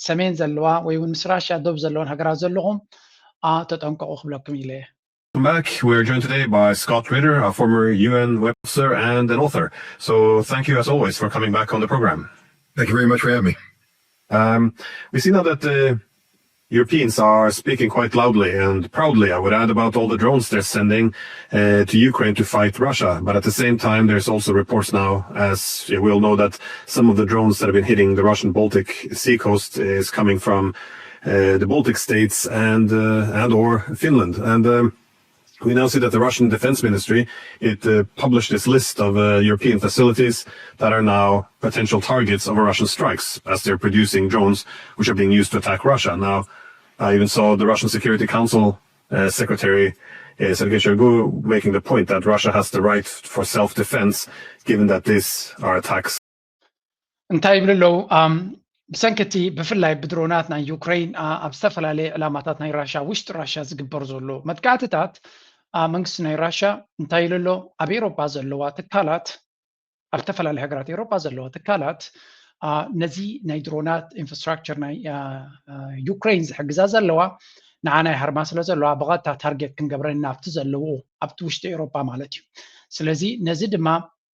ሰሜን ዘለዋ ወይ እውን ምስ ራሽያ ዶብ ዘለወን ሃገራት ዘለኹም ተጠንቀቑ ክብለኩም ኢለ እየ። Welcome back. We're joined today by Scott Ritter, a former U N web officer and an author. So thank you as always for coming back on the program. Thank you very much for having me. Um, we see now that the Europeans are speaking quite loudly and proudly, I would add, about all the drones they're sending uh, to Ukraine to fight Russia. But at the same time, there's also reports now, as we all know, that some of the drones that have been hitting the Russian Baltic sea coast is coming from uh, the Baltic states and uh, and or Finland. And um, we now see that the Russian Defense Ministry, it uh, published this list of uh, European facilities that are now potential targets of Russian strikes, as they're producing drones which are being used to attack Russia. Now, I even saw the Russian Security Council uh, Secretary uh, Sergei Shoigu making the point that Russia has the right for self-defense, given that these are attacks. እንታይ ይብሉ ኣለዉ? ኣም፣ ብሰንኪ እቲ ብፍላይ ብድሮናት ናይ ዩክሬን፣ ኣ፣ ኣብ ዝተፈላለየ ዕላማታት ናይ ራሻ፣ ውሽጢ ራሻ ዝግበር ዘሎ መጥቃዕትታት፣ ኣ፣ መንግስቲ ናይ ራሻ እንታይ ኢሉ ኣሎ? ኣብ ኤውሮጳ ዘለዋ ትካላት፣ ኣብ ዝተፈላለዩ ሃገራት ኤውሮጳ ዘለዋ ትካላት፣ ኣ፣ ነዚ ናይ ድሮናት ኢንፍራስትራክቸር ናይ፣ ኣ፣ ኣ፣ ዩክሬን ዝሕግዛ ዘለዋ ንዓ ናይ ሃርማ ስለ ዘለዋ ብቐጥታ ታርጌት ክንገብረን ናብቲ ዘለዎ ኣብቲ ውሽጢ ኤውሮጳ ማለት እዩ። ስለዚ ነዚ ድማ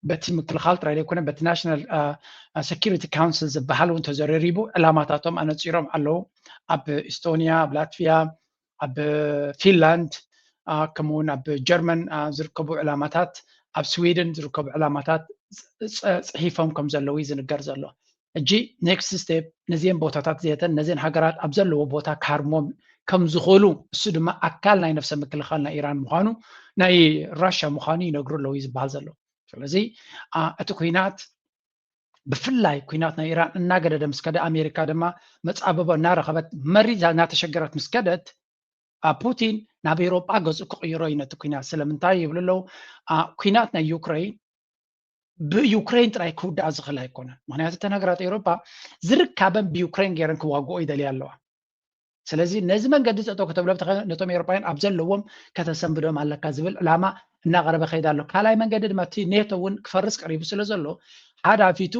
በቲ ምክልኻል ጥራይ ዘይኮነ በቲ ናሽናል፣ አ፣ አ፣ ሴኪሪቲ ካውንስል ዝበሃል እውን ተዘረሪቡ ዕላማታቶም ኣነፂሮም ኣለዉ። ኣብ ኢስቶንያ፣ ኣብ ላትቪያ፣ ኣብ ፊንላንድ፣ አ፣ ከምኡ እውን ኣብ ጀርመን፣ አ፣ ዝርከቡ ዕላማታት፣ ኣብ ስዊድን ዝርከቡ ዕላማታት ጽ-፣ ጽ-፣ ጽሒፎም ከም ዘለዉ እዩ ዝንገር ዘሎ። ሕጂ ኔክስት ስቴፕ ነዚአን ቦታታት እዚአተን ነዚአን ሃገራት ኣብ ዘለዎ ቦታ ክሃርሞም ከም ዝኽእሉ፣ እሱ ድማ ኣካል ናይ ነፍሰ ምክልኻል ናይ ኢራን ምዃኑ ናይ ራሽያ ምዃኑ ይነግሩ ኣለዉ እዩ ዝበሃል ዘሎ። ስለዚ፣ አ፣ እቲ ኲናት ብፍላይ ኲናት ናይ ኢራን እናገደደ ምስ ከደ ኣሜሪካ ድማ መጻብቦ እናረኸበት መሪዛ እናተሸገረት ምስ ከደት፣ አ፣ ፑቲን ናብ ኤውሮጳ ገጹ ክቕይሮ እዩ ነቲ ኲናት። ስለምንታይ ይብሉ ኣለዉ? አ፣ ኲናት ናይ ዩክሬን ብዩክሬን ጥራይ ክውዳእ ዝኽእል ኣይኮነን። ምኽንያቱ እተን ሃገራት ኤውሮጳ ዝርካበን ብዩክሬን ገይረን ክዋግኦ ይደልያ ኣለዋ። ስለዚ ነዚ መንገዲ ጠጠው ከተብሎ እንተኸ-፣ ነቶም ኤውሮጳውያን ኣብ ዘለዎም ከተሰንብዶም ኣለካ ዝብል ዕላማ እናቐረበ ከይድ ኣሎ። ካልኣይ መንገዲ ድማ እቲ ኔቶ እውን ክፈርስ ቀሪቡ ስለ ዘሎ ሓዳፊቱ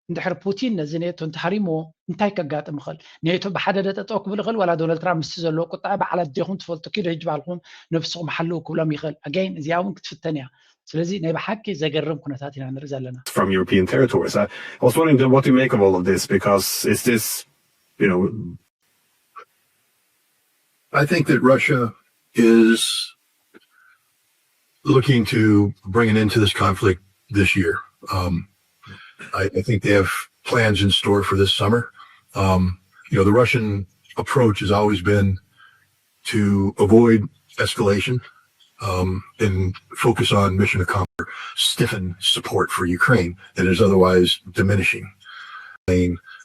እንድሕር ፑቲን ነዚ ኔቶ እንተሃሪምዎ እንታይ ከጋጥም ይኽእል? ኔቶ ብሓደ ደ ጠጠው ክብል ይኽእል ዋላ ዶናልድ ትራምፕ ምስቲ ዘለዎ ቁጣዐ በዓል ኣዴኹም ትፈልጡ ኪዶ ሕጂ ባልኹም ነብስኹም ሓልው ክብሎም ይኽእል። ኣገይን እዚኣ እውን ክትፍተን እያ። ስለዚ ናይ ብሓቂ ዘገርም ኩነታት ኢና ንርኢ ዘለና። From European territories. I was wondering what you make of all of this, because is this, you know, I think that Russia is looking to bring an end to this conflict this year. Um, I, I think they have plans in store for this summer. Um, you know, the Russian approach has always been to avoid escalation um, and focus on mission accomplished, stiffen support for Ukraine that is otherwise diminishing.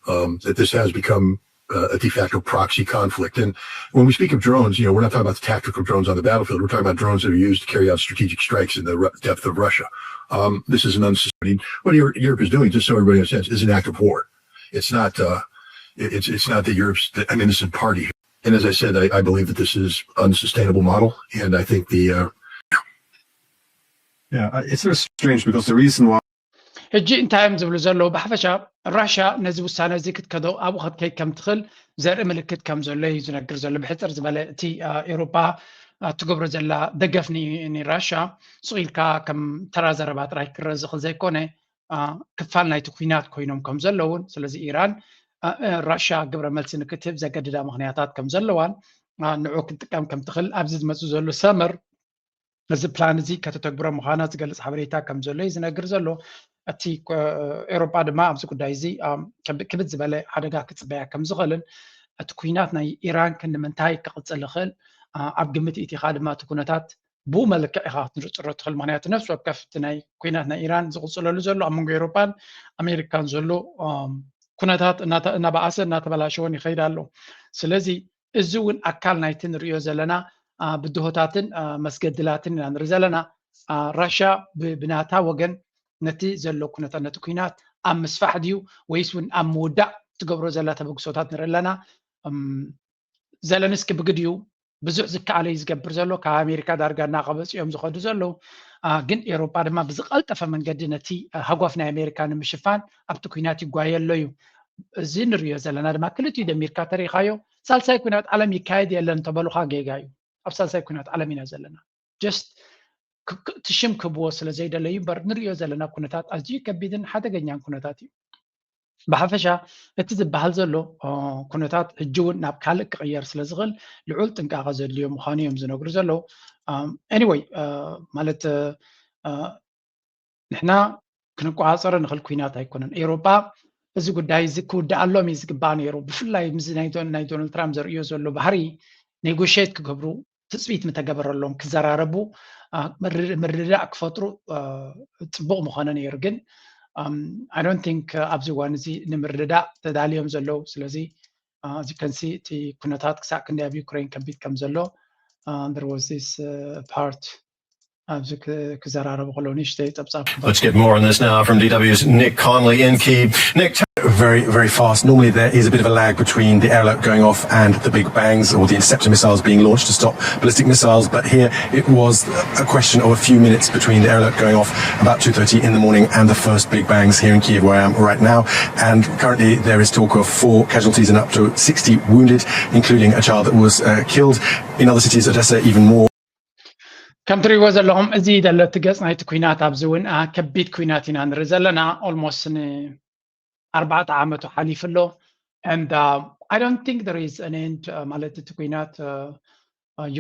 Um, that this has become uh, a de facto proxy conflict. And when we speak of drones, you know, we're not talking about the tactical drones on the battlefield. We're talking about drones that are used to carry out strategic strikes in the ru- depth of Russia. Um, this is an unsuspecting. What Europe, Europe is doing, just so everybody understands, is an act of war. It's not. Uh, it- it's it's not that Europe's an innocent party. And as I said, I, I believe that this is unsustainable model, and I think the uh, yeah, uh, it's sort of strange because the reason why ሕጂ እንታይ እዮም ዝብሉ ዘለዉ? ብሓፈሻ ራሽያ ነዚ ውሳነ እዚ ክትከዶ ኣብኡ ክትከይድ ከም ትኽእል ዘርኢ ምልክት ከም ዘሎ እዩ ዝነግር ዘሎ። ብሕፅር ዝበለ እቲ፣ አ፣ ኤውሮጳ፣ አ፣ ትገብሮ ዘላ ደገፍ ኒ-፣ ንራሽያ ሱቕ ኢልካ ከም ተራ ዘረባ ጥራይ ክረአ ዝኽእል ዘይኮነ፣ አ፣ ክፋል ናይቲ ኲናት ኮይኖም ከም ዘለውን፣ ስለዚ ኢራን፣ አ፣ አ፣ ራሽያ ግብረ መልሲ ንክትህብ ዘገድዳ ምኽንያታት ከም ዘለዋን፣ አ፣ ንዑ ክትጥቀም ከም ትኽእል ኣብዚ ዝመጽእ ዘሎ ሰመር እዚ ፕላን እዚ ከተተግብሮ ምዃና ዝገልጽ ሓበሬታ ከም ዘሎ እዩ ዝነግር ዘሎ። እቲ፣ እ፣ ኤውሮጳ ድማ ኣብዚ ጉዳይ እዚ፣ ኣም፣ ከብ-፣ ክብድ ዝበለ ሓደጋ ክጽበያ ከም ዝኽእልን እቲ ኲናት ናይ ኢራን ክንዲ ምንታይ ክቕጽል ይኽእል፣ ኣ፣ ኣብ ግምት ኢቲኻ ድማ እቲ ኩነታት ብኡ መልክዕ ኢኻ ክትንጽሮ ትኽእል። ምኽንያቱ ነፍሲ ወከፍ እቲ ናይ ኲናት ናይ ኢራን ዝቕጽለሉ ዘሎ ኣብ መንጎ ኤውሮጳን ኣሜሪካን ዘሎ፣ ኣም፣ ኩነታት እናተ-፣ እናበኣሰ እናተበላሸወን ይኸይድ ኣሎ። ስለዚ እዚ እውን ኣካል ናይቲ ንርእዮ ዘለና፣ አ፣ ብድሆታትን፣ አ፣ መስገድላትን ኢና ንርኢ ዘለና። አ፣ ራሽያ ብ-፣ ብናታ ወገን ነቲ ዘሎ ኩነታት፣ ነቲ ኲናት ኣብ ምስፋሕ ድዩ ወይስ እውን ኣብ ምውዳእ ትገብሮ ዘላ ተበግሶታት ንርኢ ኣለና። እም፣ ዘለንስኪ ብግዲኡ ብዙሕ ዝከኣለ እዩ ዝገብር ዘሎ። ካብ ኣሜሪካ ዳርጋ እናቐበጹ እዮም ዝኸዱ ዘለዉ። አ፣ ግን ኤውሮጳ ድማ ብዝቐልጠፈ መንገዲ ነቲ፣ አ፣ ሃጓፍ ናይ ኣሜሪካ ንምሽፋን ኣብቲ ኲናት ይጓየ ኣሎ እዩ። እዚ ንርእዮ ዘለና ድማ ክልቲኡ ደሚርካ ተሪኻዮ፣ ሳልሳይ ኲናት ዓለም ይካየድ የለን እንተበሉኻ ጌጋ እዩ። ኣብ ሳልሳይ ኲናት ዓለም ኢና ዘለና። ጀስት ክ-፣ ክ-፣ እቲ ሽም ክህብዎ ስለ ዘይደለዩ እምበር ንርእዮ ዘለና ኩነታት ኣዝዩ ከቢድን ሓደገኛን ኩነታት እዩ። ብሓፈሻ እቲ ዝበሃል ዘሎ፣ እ፣ ኩነታት ሕጂ እውን ናብ ካልእ ክቕየር ስለ ዝኽእል ልዑል ጥንቃቐ ዘድልዮ ምዃኑ እዮም ዝነግሩ ዘለዉ። ኣም፣ ኤኒወይ፣ እ፣ ማለት፣ እ፣ እ፣ ንሕና ክንቆጻጸሮ ንኽእል ኲናት ኣይኮነን። ኤውሮጳ እዚ ጉዳይ እዚ ክውድኣሎም እዩ ዝግባእ ነይሩ። ብፍላይ ምስ ናይ ዶናልድ ትራምፕ ዘርእዮ ዘሎ ባህሪ ኔጎሽት ክገብሩ ትፅቢት ምተገበረሎም ክዘራረቡ ምርድዳእ ክፈጥሩ ፅቡቕ ምኾነ ነይሩ። ግን I don't think ኣብዚ እዋን እዚ ንምርድዳእ ተዳልዮም ዘለዉ። ስለዚ እዚ ከንሲ እቲ ኩነታት ክሳዕ ክንደይ ኣብ ዩክሬን ከቢድ ከም ዘሎ there was this part ኣብዚ ክዘራረቡ ከለዉ ንእሽተይ ጸብጻብ Let's get more on this now from D W's Nick Connolly in Kyiv. Nick, very, very fast. Normally there is a bit of a lag between the air alert going off and the big bangs or the interceptor missiles being launched to stop ballistic missiles. But here it was a question of a few minutes between the air alert going off about two thirty in the morning and the first big bangs here in Kyiv, where I am right now. And currently there is talk of four casualties and up to sixty wounded, including a child that was uh, killed. In other cities, Odessa, even more. ከም ትሪእዎ ዘለኹም እዚ ዘሎ እቲ ገጽ ናይቲ ኩናት ኣብዚ እውን ከቢድ ኩናት ኢና ንርኢ ዘለና። Almost ንኣርባዕተ ዓመቱ ሓሊፉ ኣሎ። And I don't think there is an end ማለት እቲ ኩናት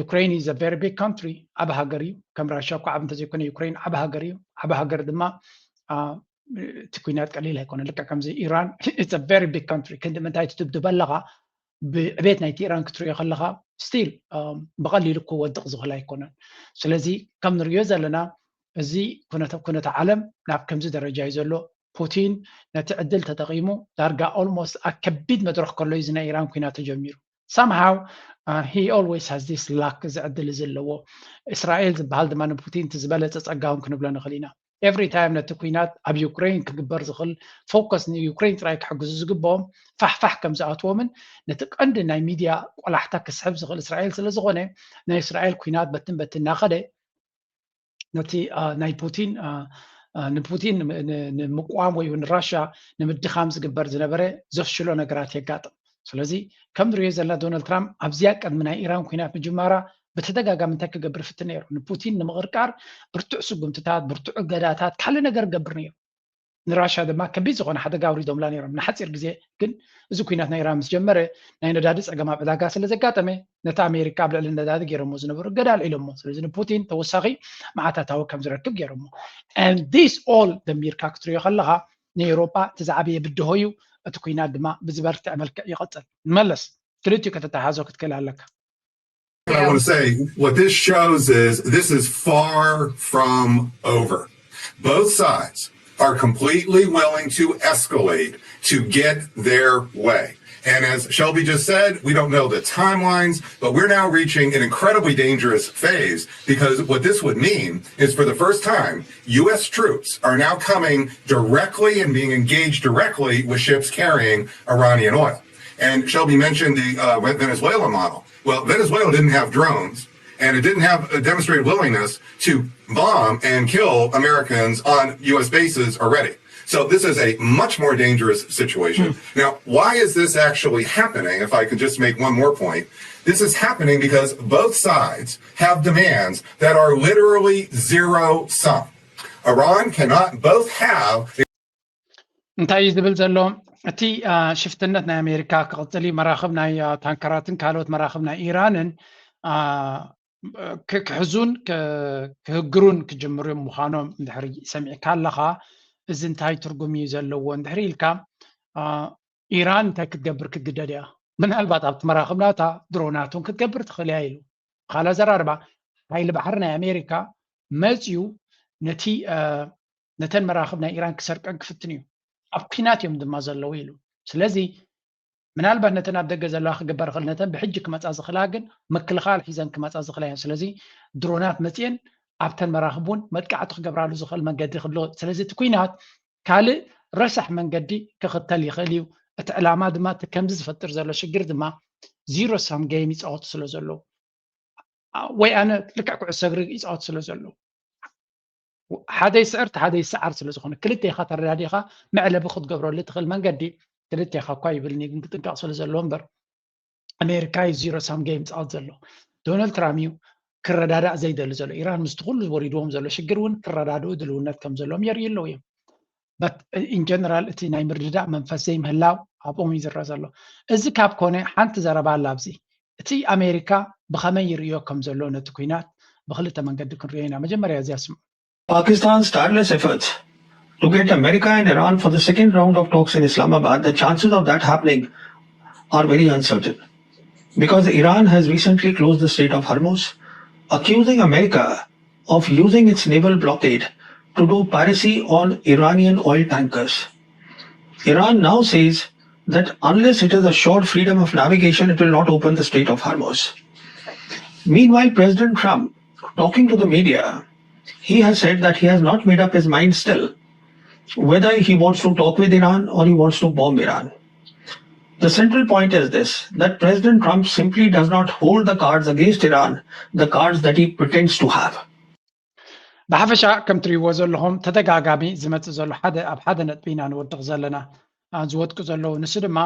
Ukraine is a very big country፣ ዓቢ ሃገር እዩ። ከም ራሽያ እኳ ዓቢ እንተዘይኮነ ዩክሬን ዓቢ ሃገር እዩ። ዓቢ ሃገር ድማ እቲ ኩናት ቀሊል ኣይኮነ። ልክዕ ከምዚ ኢራን it's a very big country፣ ክንዲ ምንታይ ትድብድብ ኣለኻ ብዕቤት ናይቲ ኢራን ክትሪኦ ከለኻ still ብቐሊሉ ክወድቕ ዝኽእል ኣይኮነን። ስለዚ ከም ንሪኦ ዘለና እዚ ኩነተ ዓለም ናብ ከምዚ ደረጃ እዩ ዘሎ። ፑቲን ነቲ ዕድል ተጠቒሙ ዳርጋ almost ኣብ ከቢድ መድረኽ ከሎ እዩ እዚ ናይ ኢራን ኩናት ተጀሚሩ። Somehow he always has this luck፣ እዚ ዕድል እዚ ኣለዎ። እስራኤል ዝበሃል ድማ ንፑቲን እቲ ዝበለጸ ጸጋ እውን ክንብሎ ንኽእል ኢና። Every time ነቲ ኩናት ኣብ ዩክሬን ክግበር ዝኽእል focus ንዩክሬን ጥራይ ክሕግዙ ዝግብኦም ፋሕፋሕ ከም ዝኣትዎምን ነቲ ቀንዲ ናይ ሚድያ ቆላሕታ ክስሕብ ዝኽእል እስራኤል ስለ ዝኾነ ናይ እስራኤል ኩናት በትን በትን እናኸደ ነቲ ናይ ፑቲን ንፑቲን ንምቅዋም ወይ እውን ራሽያ ንምድኻም ዝግበር ዝነበረ ዘፍሽሎ ነገራት የጋጥም። ስለዚ ከም ንሪኦ ዘለና ዶናልድ ትራምፕ ኣብዚኣ ቅድሚ ናይ ኢራን ኩናት ምጅማራ ብተደጋጋሚ እንታይ ክገብር ይፍትን ነይሩ? ንፑቲን ንምቕርቃር ብርቱዕ ስጉምትታት፣ ብርቱዕ እገዳታት፣ ካልእ ነገር ገብር ነይሩ። ንራሽያ ድማ ከቢድ ዝኾነ ሓደጋ ኣውሪዶምላ ነይሮም። ንሓፂር ግዜ ግን እዚ ኩናት ናይ ኢራን ምስ ጀመረ ናይ ነዳዲ ፀገም ኣብ ዕዳጋ ስለ ዘጋጠመ ነቲ ኣሜሪካ ኣብ ልዕሊ ነዳዲ ገይሮሞ ዝነበሩ እገዳ ኣልዒሎሞ። ስለዚ ንፑቲን ተወሳኺ መዓታታዊ ከም ዝረክብ ገይሮሞ። And this all ደሚርካ ክትሪኦ ከለኻ ንኤውሮጳ እቲ ዝዓበየ ብድሆ እዩ። እቲ ኩናት ድማ ብዝበርትዕ መልክዕ ይቐፅል። ንመለስ ክልቲኡ ከተተሓዞ ክትክእል ኣለካ። I want to say what this shows is this is far from over. Both sides are completely willing to escalate to get their way. And as Shelby just said, we don't know the timelines, but we're now reaching an incredibly dangerous phase because what this would mean is for the first time, U S troops are now coming directly and being engaged directly with ships carrying Iranian oil. And Shelby mentioned the uh, Venezuela model. Well, Venezuela didn't have drones, and it didn't have a demonstrated willingness to bomb and kill Americans on U S bases already. So this is a much more dangerous situation. Now, why is this actually happening? If I could just make one more point, this is happening because both sides have demands that are literally zero sum. Iran cannot both have እንታይ እዩ ዝብል ዘሎ? እቲ ሽፍትነት ናይ ኣሜሪካ ክቕፅል እዩ። መራኽብ ናይ ታንከራትን ካልኦት መራኽብ ናይ ኢራንን ክሕዙን ክህግሩን ክጅምሩ እዮም ምዃኖም እንድሕሪ ሰሚዕካ ኣለኻ። እዚ እንታይ ትርጉም እዩ ዘለዎ እንድሕሪ ኢልካ ኢራን እንታይ ክትገብር ክትግደድ እያ? ምናልባት ኣብቲ መራኽብ ናታ ድሮናት እውን ክትገብር ትኽእል እያ ኢሉ። ካልእ ኣዘራርባ ሓይሊ ባሕሪ ናይ ኣሜሪካ መፅዩ ነቲ ነተን መራኽብ ናይ ኢራን ክሰርቀን ክፍትን እዩ። ኣብ ኲናት እዮም ድማ ዘለዉ ኢሉ። ስለዚ ምናልባት ነተን ኣብ ደገ ዘለዋ ክግበር ይኽእል፣ ነተን ብሕጂ ክመፃ ዝኽእላ ግን ምክልኻል ሒዘን ክመፃ ዝኽእላ እየን። ስለዚ ድሮናት መፅየን ኣብተን መራኽብ እውን መጥቃዕቲ ክገብራሉ ዝኽእል መንገዲ ክህልዎ። ስለዚ እቲ ኲናት ካልእ ረሳሕ መንገዲ ክኽተል ይኽእል እዩ። እቲ ዕላማ ድማ እቲ ከምዚ ዝፈጥር ዘሎ ሽግር ድማ ዚሮ ሳም ጌም ይፃወቱ ስለ ዘለዉ ወይ ኣነ ልክዕ ኩዕሶ እግሪ ይፃወት ስለ ዘለዉ ሓደ ይስዕር እቲ ሓደ ይስዓር ስለ ዝኾነ ክልቴኻ ተረዳዲኻ መዕለቢ ክትገብረሉ ትኽእል መንገዲ ክልቴኻ እኳ ይብልኒ ግን ክጥንቀቕ ስለ ዘለዎ እምበር ኣሜሪካ እዩ ዚሮ ሳም ጌም ይፃወት ዘሎ። ዶናልድ ትራምፕ እዩ ክረዳዳእ ዘይደሊ ዘሎ። ኢራን ምስቲ ኩሉ ወሪድዎም ዘሎ ሽግር እውን ክረዳድኡ ድልውነት ከም ዘለዎም የርእዩ ኣለዉ እዮም። ኢን ጀነራል እቲ ናይ ምርድዳእ መንፈስ ዘይምህላው ኣብኦም እዩ ዝረአ ዘሎ። እዚ ካብ ኮነ ሓንቲ ዘረባ ኣላ ኣብዚ እቲ ኣሜሪካ ብኸመይ ይርእዮ ከም ዘሎ ነቲ ኲናት ብክልተ መንገዲ ክንርእዮ ኢና። መጀመርያ እዚኣ ስምዑ። Pakistan started a effort to get America and Iran for the second round of talks in Islamabad, the chances of that happening are very uncertain. Because Iran has recently closed the Strait of Hormuz, accusing America of using its naval blockade to do piracy on Iranian oil tankers. Iran now says that unless it is assured freedom of navigation, it will not open the Strait of Hormuz. Meanwhile, President Trump, talking to the media, he has said that he has not made up his mind still whether he wants to talk with Iran or he wants to bomb Iran. The central point is this, that President Trump simply does not hold the cards against Iran, the cards that he pretends to have. ብሓፈሻ ከም ትሪእዎ ዘለኹም ተደጋጋሚ ዝመፅእ ዘሎ ሓደ ኣብ ሓደ ነጥቢ ኢና ንወድቕ ዘለና። ዝወድቁ ዘለዉ ንሱ ድማ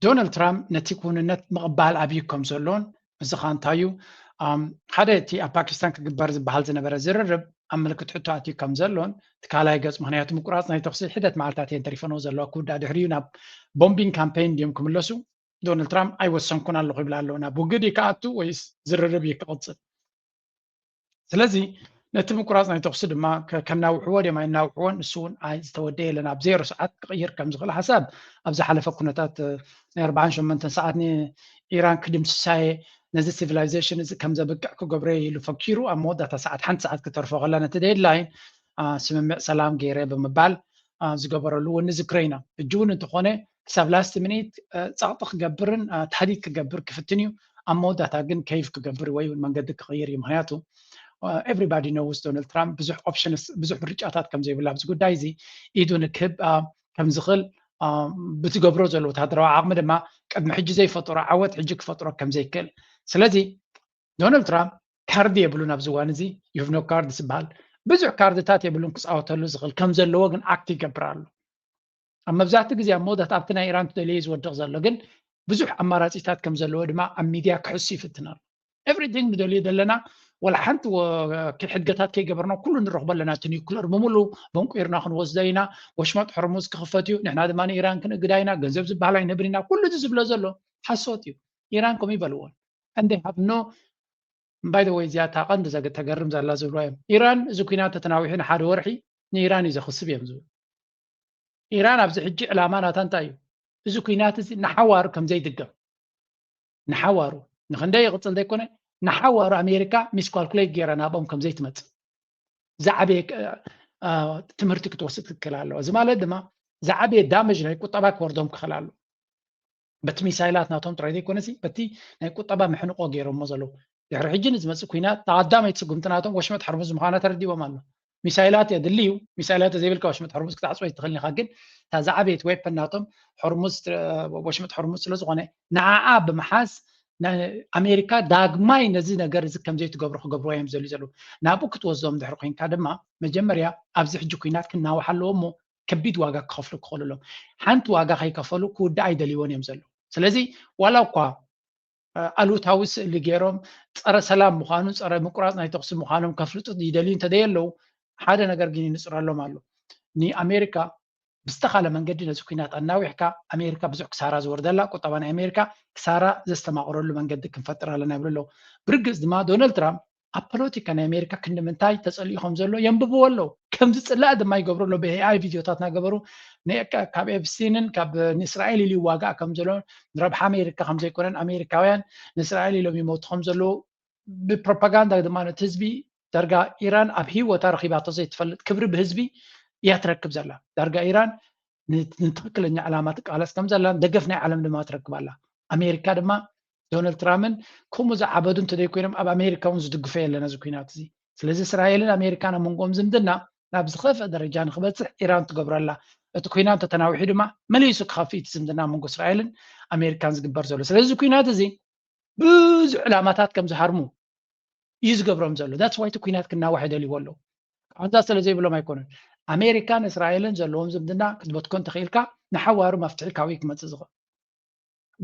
ዶናልድ ትራምፕ ነቲ ክውንነት ምቕባል ኣብዩ ከም ዘሎን እዚ ኸዓ እንታይ እዩ ሓደ እቲ ኣብ ፓኪስታን ክግበር ዝበሃል ዝነበረ ዝርርብ ኣብ ምልክት ሕቶ ኣትዩ ከም ዘሎን እቲ ካልኣይ ገፅ ምክንያቱ ምቁራፅ ናይ ተኽሲ ሕደት መዓልታት እየን ተሪፈንዎ ዘለዋ ክውዳእ ድሕሪኡ ናብ ቦምቢንግ ካምፔይን ድዮም ክምለሱ ዶናልድ ትራምፕ ኣይወሰንኩን ኣለኹ ይብል ኣሎ ናብ ውግድ እዩ ክኣቱ ወይስ ዝርርብ እዩ ክቕፅል ስለዚ ነቲ ምቁራፅ ናይ ተኽሲ ድማ ከናውሕዎ ድዮም ኣይናውሕዎን ንሱ እውን ዝተወደየ የለን ኣብ ዜሮ ሰዓት ክቕይር ከም ዝኽእል ሓሳብ ኣብ ዝሓለፈ ኩነታት ናይ ኣርባዓን ሸሞንተን ሰዓት ንኢራን ክድምስሳየ ነዚ ሲቪላይዜሽን እዚ ከም ዘብቅዕ ክገብሮ ኢሉ ፈኪሩ ኣብ መወዳእታ ሰዓት ሓንቲ ሰዓት ክተርፎ ከላ ነቲ ዴድላይን ስምምዕ ሰላም ገይረ ብምባል ዝገበረሉ እውን ንዝክረ ኢና ሕጂ እውን እንተኾነ ክሳብ ላስት ሚኒት ፀቕጢ ክገብርን ታህዲድ ክገብር ክፍትን እዩ ኣብ መወዳእታ ግን ከይፍ ክገብር ወይ እውን መንገዲ ክቕይር እዩ ምክንያቱ everybody knows ዶናልድ ትራምፕ ብዙሕ ኦፕሽንስ ብዙሕ ምርጫታት ከም ዘይብሉ ኣብዚ ጉዳይ እዚ ኢዱ ንክህብ ከም ዝኽእል ብትገብሮ ዘሎ ወታደራዊ ዓቕሚ ድማ ቅድሚ ሕጂ ዘይፈጠሮ ዓወት ሕጂ ክፈጥሮ ከም ዘይክእል ስለዚ ዶናልድ ትራምፕ ካርድ የብሉን ኣብዚ እዋን እዚ you have no card ዝበሃል ብዙሕ ካርድታት የብሉን ክፃወተሉ ዝኽእል ከም ዘለዎ ግን ኣክት ይገብር ኣሎ ኣብ መብዛሕትኡ ግዜ ኣብ መወዳት ኣብቲ ናይ ኢራን ትደልዮ ዝወድቕ ዘሎ ግን ብዙሕ ኣማራፂታት ከም ዘለዎ ድማ ኣብ ሚድያ ክሕሱ ይፍትን ኣሎ everything ንደልዮ ዘለና ወላ ሓንቲ ሕድገታት ከይገበርና ኩሉ ንረኽቦ ኣለና እቲ ኒኩለር ብምሉ በንቁርና ክንወስዶ ኢና ወሽመጥ ሕርሙዝ ክኽፈት እዩ ንሕና ድማ ንኢራን ክንእግዳ ኢና ገንዘብ ዝበሃል ኣይንህብን ኢና ኩሉ እዚ ዝብሎ ዘሎ ሓሶት እዩ ኢራን ከምኡ ይበልዎን and they have no by the way እዚኣ እታ ቀንዲ ተገርም ዘላ ዝብልዋ እዮም ኢራን እዚ ኩናት ተተናዊሑ ንሓደ ወርሒ ንኢራን እዩ ዘኽስብ እዮም ዝብሉ ኢራን ኣብዚ ሕጂ ዕላማ ናታ እንታይ እዩ እዚ ኩናት እዚ ንሓዋሩ ከም ዘይድገም ንሓዋሩ ንክንደይ ይቕፅል ዘይኮነ ንሓዋሩ ኣሜሪካ ሚስኳልኩሌት ገይራ ናብኦም ከም ዘይትመፅእ ዝዓበየ ትምህርቲ ክትወስድ ትክክል ኣለዋ እዚ ማለት ድማ ዝዓበየ ዳመጅ ናይ ቁጠባ ክወርዶም ክኽእል ኣሎ በቲ ሚሳይላት ናቶም ጥራይ ዘይኮነሲ በቲ ናይ ቁጠባ ምሕንቆ ገይሮሞ ዘለዉ ድሕሪ ሕጂ ንዝመፅእ ኩናት ተቐዳመይቲ ስጉምቲ ናቶም ወሽመጥ ሕርሙዝ ምዃና ተረዲዎም ኣሎ ሚሳይላት የድሊ እዩ ሚሳይላት ዘይብልካ ወሽመጥ ሕርሙዝ ክትዓፅወ ትኽእል ኢኻ ግን እታ ዝዓበየት ዌፐን ናቶም ሕርሙዝ ወሽመጥ ሕርሙዝ ስለ ዝኾነ ንዓኣ ብምሓዝ ኣሜሪካ ዳግማይ ነዚ ነገር እዚ ከምዘይትገብሮ ክገብርዎ እዮም ዘልዩ ዘለዉ ናብኡ ክትወስዶም ድሕሪ ኮይንካ ድማ መጀመርያ ኣብዚ ሕጂ ኩናት ክናዋሕ ኣለዎ እሞ ከቢድ ዋጋ ክኸፍሉ ክኽእሉ ኣለዎም ሓንቲ ዋጋ ከይከፈሉ ክውዳእ ኣይደልይዎን እዮም ዘለዉ ስለዚ ዋላ እኳ ኣሉታዊ ስእሊ ገይሮም ፀረ ሰላም ምዃኑ ፀረ ምቁራፅ ናይ ተኽሲ ምዃኖም ከፍልጡ ይደልዩ እንተደየለዉ ሓደ ነገር ግን ይንፅረሎም ኣሎ ንኣሜሪካ ብዝተኻለ መንገዲ ነዚ ኩናት ኣናዊሕካ ኣሜሪካ ብዙሕ ክሳራ ዝወርደላ ቁጠባ ናይ ኣሜሪካ ክሳራ ዘስተማቕረሉ መንገዲ ክንፈጥር ኣለና ይብሉ ኣለዉ ብርግፅ ድማ ዶናልድ ትራምፕ ኣብ ፖለቲካ ናይ ኣሜሪካ ክንዲ ምንታይ ተፀሊኡ ከም ዘሎ የንብብዎ ኣለዉ ከም ዝፅላእ ድማ ይገብሩ ኣለዉ ብኤኣይ ቪድዮታት እናገበሩ ካብ ኤፕስቲንን ካብ ንእስራኤል ኢሉ ይዋጋእ ከም ዘሎ ንረብሓ ኣሜሪካ ከም ዘይኮነን ኣሜሪካውያን ንእስራኤል ኢሎም ይሞቱ ከም ዘለዉ ብፕሮፓጋንዳ ድማ ነቲ ህዝቢ ዳርጋ ኢራን ኣብ ህይወታ ረኺባቶ ዘይትፈልጥ ክብሪ ብህዝቢ እያ ትረክብ ዘላ ዳርጋ ኢራን ንትክክለኛ ዕላማ ትቃለስ ከም ዘላ ደገፍ ናይ ዓለም ድማ ትረክብ ኣላ ኣሜሪካ ድማ ዶናልድ ትራምፕን ከምኡ ዝዓበዱ እንተዘይኮይኖም ኣብ ኣሜሪካ እውን ዝድግፎ የለን እዚ ኩናት እዚ ስለዚ እስራኤልን ኣሜሪካን ኣብ መንጎኦም ዝምድና ናብ ዝኸፍአ ደረጃ ንክበፅሕ ኢራን ትገብረላ እቲ ኩናት እንተተናዊሑ ድማ መሊሱ ክኸፍእ እቲ ዝምድና ኣብ መንጎ እስራኤልን ኣሜሪካን ዝግበር ዘሎ ስለዚ ኩናት እዚ ብዙሕ ዕላማታት ከም ዝሃርሙ እዩ ዝገብሮም ዘሎ that's why እቲ ኩናት ክናዋሕ ይደልይዎ ኣለዉ ቃንዛ ስለ ዘይብሎም ኣይኮኑን ኣሜሪካን እስራኤልን ዘለዎም ዝምድና ክትበትኮ እንተኽኢልካ ንሓዋሩ መፍትሒ ካበይ ክመፅእ ዝኽእል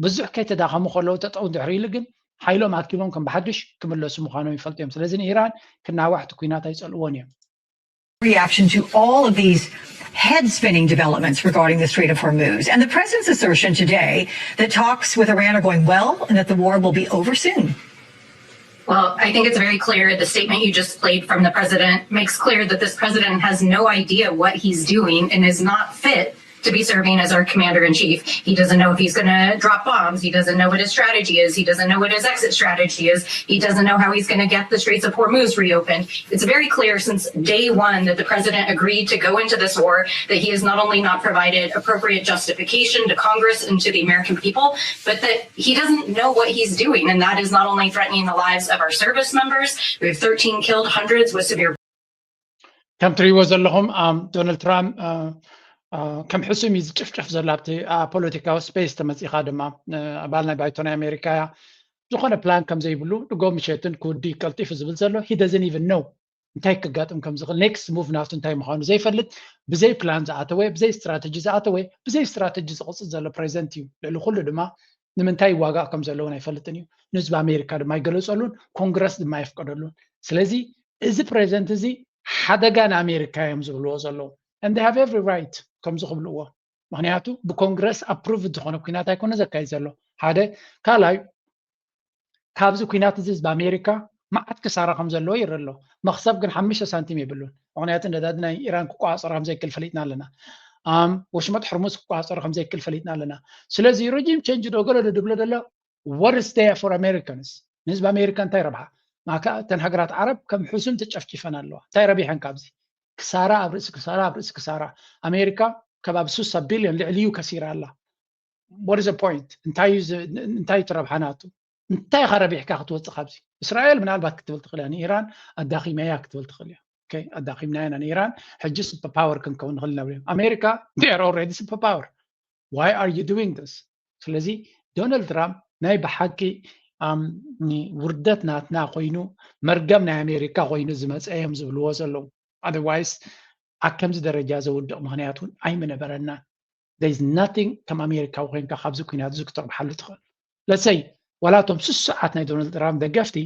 ብዙሕ ከይተዳኸሙ ከለዉ ተጠው እንድሕር ኢሉ ግን ሓይሎም ኣኪቦም ከም ብሓዱሽ ክምለሱ ምዃኖም ይፈልጡ እዮም ስለዚ ንኢራን ክናዋሕ እቲ ኩናት ኣይፀልእዎን እዮም reaction to all of these head spinning developments regarding the Strait of Hormuz and the president's assertion today that talks with Iran are going well and that the war will be over soon. Well, I think it's very clear the statement you just played from the president makes clear that this president has no idea what he's doing and is not fit to be serving as our commander in chief. He doesn't know if he's going to drop bombs. He doesn't know what his strategy is. He doesn't know what his exit strategy is. He doesn't know how he's going to get the Straits of Hormuz reopened. It's very clear since day one that the president agreed to go into this war that he has not only not provided appropriate justification to Congress and to the American people, but that he doesn't know what he's doing. And that is not only threatening the lives of our service members, we have thirteen killed, hundreds with severe ከም ትሪእዎ ዘለኹም ዶናልድ ትራምፕ ከም ሕሱም እዩ ዝጭፍጨፍ ዘሎ ኣብቲ ፖለቲካዊ ስፔስ ተመፂኻ ድማ ኣባል ናይ ባይቶ ናይ ኣሜሪካ እያ። ዝኾነ ፕላን ከም ዘይብሉ ድጎ ምሸትን ክውዲ ቀልጢፉ ዝብል ዘሎ he doesn't even know እንታይ ክጋጥም ከም ዝኽእል next move ናቱ እንታይ ምዃኑ ዘይፈልጥ ብዘይ ፕላን ዝኣተወ ብዘይ ስትራተጂ ዝኣተወ ብዘይ ስትራተጂ ዝቕፅል ዘሎ ፕሬዚደንት እዩ። ልዕሊ ኩሉ ድማ ንምንታይ ይዋጋእ ከም ዘለውን ኣይፈልጥን እዩ። ንህዝቢ ኣሜሪካ ድማ ኣይገለፀሉን ኮንግረስ ድማ ኣይፍቀደሉን። ስለዚ እዚ ፕሬዚደንት እዚ ሓደጋ ንኣሜሪካ እዮም ዝብልዎ ዘለዉ and they have every right ከምዚ ክብልዎ። ምክንያቱ ብኮንግረስ ኣፕሩቭ ዝኾነ ኩናት ኣይኮነ ዘካይድ ዘሎ ሓደ። ካልኣይ ካብዚ ኩናት እዚ ህዝቢ ኣሜሪካ መዓት ክሳራ ከም ዘለዎ ይርኢ ኣሎ። መክሰብ ግን ሓሙሽተ ሳንቲም የብሉን። ምክንያቱ ነዳዲ ናይ ኢራን ክቆፃፀሮ ከም ዘይክእል ፈሊጥና ኣለና። ወሽመጥ ሕርሙዝ ክቆፃፀሮ ከም ዘይክእል ፈሊጥና ኣለና። ስለዚ regime change ዶ ገለ ዶ ድብሎ ዘሎ what is there for Americans? ንህዝቢ ኣሜሪካ እንታይ ረብሓ? ማካ እተን ሃገራት ዓረብ ከም ሕሱም ተጨፍጭፈን ኣለዋ። እንታይ ረቢሐን ካብዚ? ክሳራ ኣብ ርእሲ ክሳራ ኣብ ርእሲ ክሳራ። ኣሜሪካ ከባቢ ስሳ ቢልዮን ልዕሊኡ ከሲራ ኣላ። What is the point? እንታይ እዩ ዝ- እንታይ እዩ እቲ ረብሓ ናቱ? እንታይ ኢኻ ረቢሕካ ክትወፅእ ካብዚ? እስራኤል ምናልባት ክትብል ትኽእል እያ፣ ንኢራን ኣዳኺመያ ክትብል ትኽእል እያ። ኦኬ፣ ኣዳኺምናያ ኢና ንኢራን፣ ሕጂ ሱፐር ፓወር ክንከውን ንኽእል ኢና ብሎም። ኣሜሪካ they are already super power. Why are you doing this? ስለዚ ዶናልድ ትራምፕ ናይ ብሓቂ ውርደት ናትና ኮይኑ መርገም ናይ ኣሜሪካ ኮይኑ ዝመፀ እዮም ዝብልዎ ዘለዉ። Otherwise ኣብ ከምዚ ደረጃ ዘውድቕ ምኽንያት እውን ኣይምነበረና። There is nothing ከም ኣሜሪካዊ ኮይንካ ካብዚ ኩናት እዚ ክትረብሓሉ ትኽእል። ለሰይ ዋላ እቶም ስሱዓት ናይ ዶናልድ ትራምፕ ደገፍቲ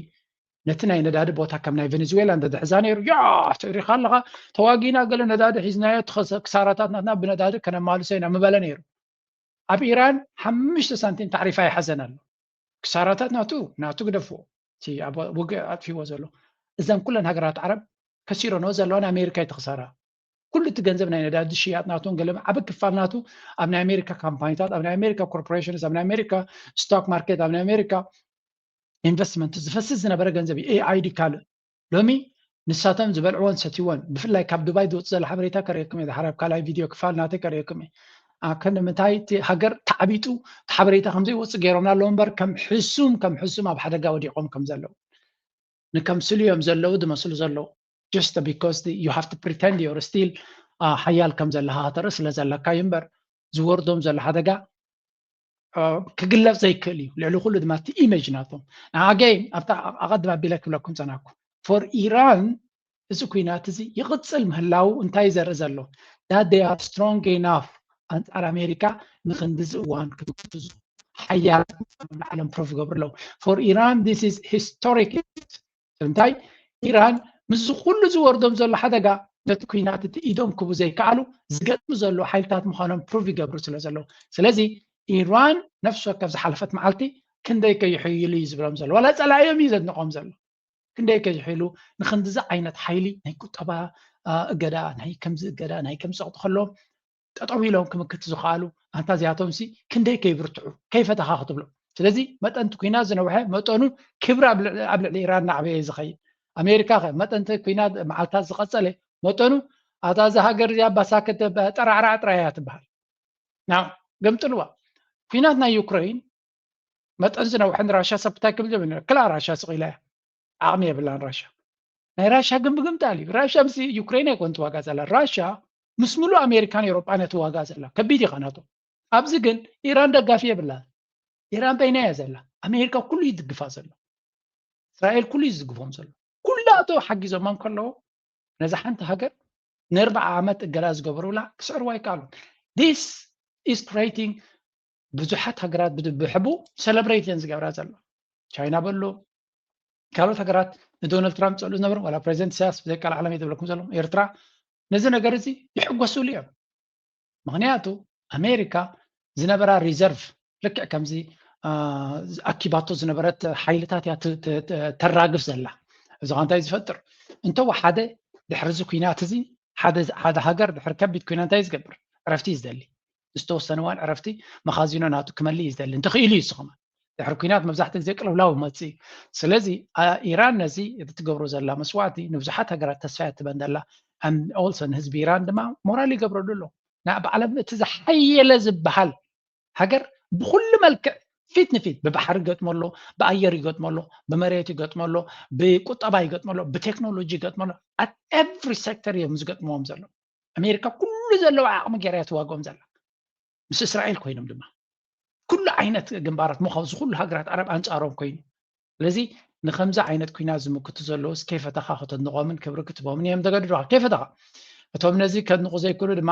ነቲ ናይ ነዳዲ ቦታ ከም ናይ ቬኔዙዌላ እንተዝሕዛ ነይሩ ያ ትሪኻ ኣለኻ ተዋጊና ገለ ነዳዲ ሒዝናዮ ክሳራታት ናትና ብነዳዲ ከነማልሶ ኢና ምበለ ነይሩ። ኣብ ኢራን ሓሙሽተ ሳንቲም ታዕሪፍ ኣይሓዘን ኣሎ። ክሳራታት ናቱ ናቱ ግደፍዎ፣ እቲ ኣብ ውግእ ኣጥፊዎ ዘሎ። እዘን ኩለን ሃገራት ዓረብ ከሲረንኦ ዘለዋ ናይ ኣሜሪካ እዩ እቲ ክሳራ። ኩሉ እቲ ገንዘብ ናይ ነዳዲ ሽያጥ ናቱን ገለ ዓቢ ክፋል ናቱ ኣብ ናይ ኣሜሪካ ካምፓኒታት ኣብ ናይ ኣሜሪካ ኮርፖሬሽንስ ኣብ ናይ ኣሜሪካ ስቶክ ማርኬት ኣብ ናይ ኣሜሪካ ኢንቨስትመንት ዝፈስስ ዝነበረ ገንዘብ እዩ። ኤኣይዲ ካልእ ሎሚ ንሳቶም ዝበልዕዎን ሰትይዎን ብፍላይ ካብ ዱባይ ዝወፅእ ዘሎ ሓበሬታ ከርእየኩም እየ። ድሓር ኣብ ካልኣይ ቪድዮ ክፋል ናተይ ከርእየኩም እየ። ከም ንምንታይ እቲ ሃገር ተዓቢጡ እቲ ሓበሬታ ከም ዘይወፅእ ገይሮምና ኣለዉ እምበር ከም ሕሱም ከም ሕሱም ኣብ ሓደጋ ወዲቖም ከም ዘለዉ ንከምስሉ እዮም ዘለዉ ዝመስሉ ዘለዉ just because you have to pretend you're still ሓያል ከም ዘለኻ ከተርኢ ስለ ዘለካ እዩ እምበር ዝወርዶም ዘሎ ሓደጋ ክግለፅ ዘይክእል እዩ። ልዕሊ ኩሉ ድማ እቲ ኢሜጅ ናቶም ንኣገይ ኣብታ ኣቐድም ኣቢለ ክብለኩም ፀናኩ for ኢራን እዚ ኩናት እዚ ይቕፅል ምህላው እንታይ ዘርኢ ዘሎ that they are strong enough ኣንፃር ኣሜሪካ ንክንድዚ እዋን ክምክቱ ሓያል ዓለም ፕሮፍ ይገብሩ ኣለዉ for ኢራን this is historic እንታይ ኢራን ምስዚ ኩሉ ዝወርዶም ዘሎ ሓደጋ ነቲ ኩናት እቲ ኢዶም ክቡ ዘይከኣሉ ዝገጥሙ ዘለዉ ሓይልታት ምዃኖም ፕሩቭ ይገብሩ ስለ ዘለዉ ስለዚ ኢራን ነፍሲ ወከፍ ዝሓለፈት መዓልቲ ክንደይ ከይሕይሉ እዩ ዝብሎም ዘሎ ዋላ ፀላእዮም እዩ ዘድንቆም ዘሎ ክንደይ ከይሕሉ ንክንድዚ ዓይነት ሓይሊ ናይ ቁጠባ እገዳ ናይ ከምዚ እገዳ ናይ ከምዚ ፀቕጡ ከለዎም ጠጠው ኢሎም ክምክት ዝኽኣሉ ኣንታ እዚኣቶም ሲ ክንደይ ከይብርትዑ ከይፈተኻ ክትብሎ ስለዚ መጠን እቲ ኩናት ዝነውሐ መጠኑ ክብሪ ኣብ ልዕሊ ኢራን ናዕበየ ዝኸይድ ኣሜሪካ ከ መጠን እቲ ኩናት መዓልታት ዝቐፀለ መጠኑ ኣታ እዛ ሃገር እዚኣ ባሳክት ጠራዕራዕ ጥራይ እያ ትበሃል ና ገምጥልዋ ኩናት ናይ ዩክሬን መጠን ዝነውሐን ራሻ ሰብታይ ክብል ጀሚሩ ክላ ራሻ ስቕ ኢላ እያ ዓቕሚ የብላን ራሻ ናይ ራሻ ግን ብግምጣል እዩ ራሻ ምስ ዩክሬን ኣይኮን ትዋጋ ዘላ ራሻ ምስ ሙሉእ ኣሜሪካን ኤሮጳን እያ ትዋጋ ዘላ ከቢድ ኢኻ ናቶ ኣብዚ ግን ኢራን ደጋፊ የብላ ኢራን በይና እያ ዘላ ኣሜሪካ ኩሉ ይድግፋ ዘሎ እስራኤል ኩሉ እዩ ዝድግፎም ዘሎ ኩላቶ ሓጊዞማ ከለዎ ነዛ ሓንቲ ሃገር ንርባዓ ዓመት እገዳ ዝገበሩላ ክስዕርዋ ኣይከኣሉን this is creating ብዙሓት ሃገራት ብድብሕቡ ሰለብሬት እየን ዝገብራ ዘሎ ቻይና በሎ ካልኦት ሃገራት ንዶናልድ ትራምፕ ፀሉ ዝነበሩ ዋላ ፕሬዚደንት ኢሳያስ ብዘይቃል ዓለም እየ ዝብለኩም ዘሎ ኤርትራ ነዚ ነገር እዚ ይሕጎሱሉ እዮም ምክንያቱ ኣሜሪካ ዝነበራ ሪዘርቭ ልክዕ ከምዚ ኣኪባቶ ዝነበረት ሓይልታት እያ ተራግፍ ዘላ። እዚ ኸ እንታይ ዝፈጥር? እንተወሓደ ድሕሪ እዚ ኩናት እዚ ሓደ ሃገር ድሕሪ ከቢድ ኩናት እንታይ ዝገብር? ዕረፍቲ እዩ ዝደሊ። ዝተወሰነ እዋን ዕረፍቲ መኻዚኖ ናቱ ክመልእ እዩ ዝደሊ። እንተኽኢሉ እዩ ዝስኹማ ድሕሪ ኩናት መብዛሕትኡ ግዜ ቅልውላው መፅእ እዩ። ስለዚ ኢራን ነዚ እቲ ትገብሮ ዘላ መስዋዕቲ ንብዙሓት ሃገራት ተስፋ እያ ትበን ዘላ። ኦልሶ ንህዝቢ ኢራን ድማ ሞራል ይገብረሉ ኣሎ። ንዓለም እቲ ዝሓየለ ዝበሃል ሃገር ብኩሉ መልክዕ ፊት ንፊት ብባሕሪ ይገጥሞ ኣሎ፣ ብኣየር ይገጥሞ ኣሎ፣ ብመሬት ይገጥሞ ኣሎ፣ ብቁጠባ ይገጥሞ ኣሎ፣ ብቴክኖሎጂ ይገጥሞ ኣሎ። ኣብ ኤቭሪ ሴክተር እዮም ዝገጥምዎም ዘሎ። ኣሜሪካ ኩሉ ዘለዋ ዓቕሚ ገይራ እያ ትዋግኦም ዘላ። ምስ እስራኤል ኮይኖም ድማ ኩሉ ዓይነት ግንባራት ምዃኑ እዚ ኩሉ ሃገራት ዓረብ ኣንጻሮም ኮይኑ ስለዚ ንከምዚ ዓይነት ኩናት ዝምክቱ ዘለውስ ከይፈተኻ ከተድንቖምን ክብሪ ክትቦምን እዮም ዘገድዱኻ። ከይፈተኻ እቶም ነዚ ከድንቑ ዘይክእሉ ድማ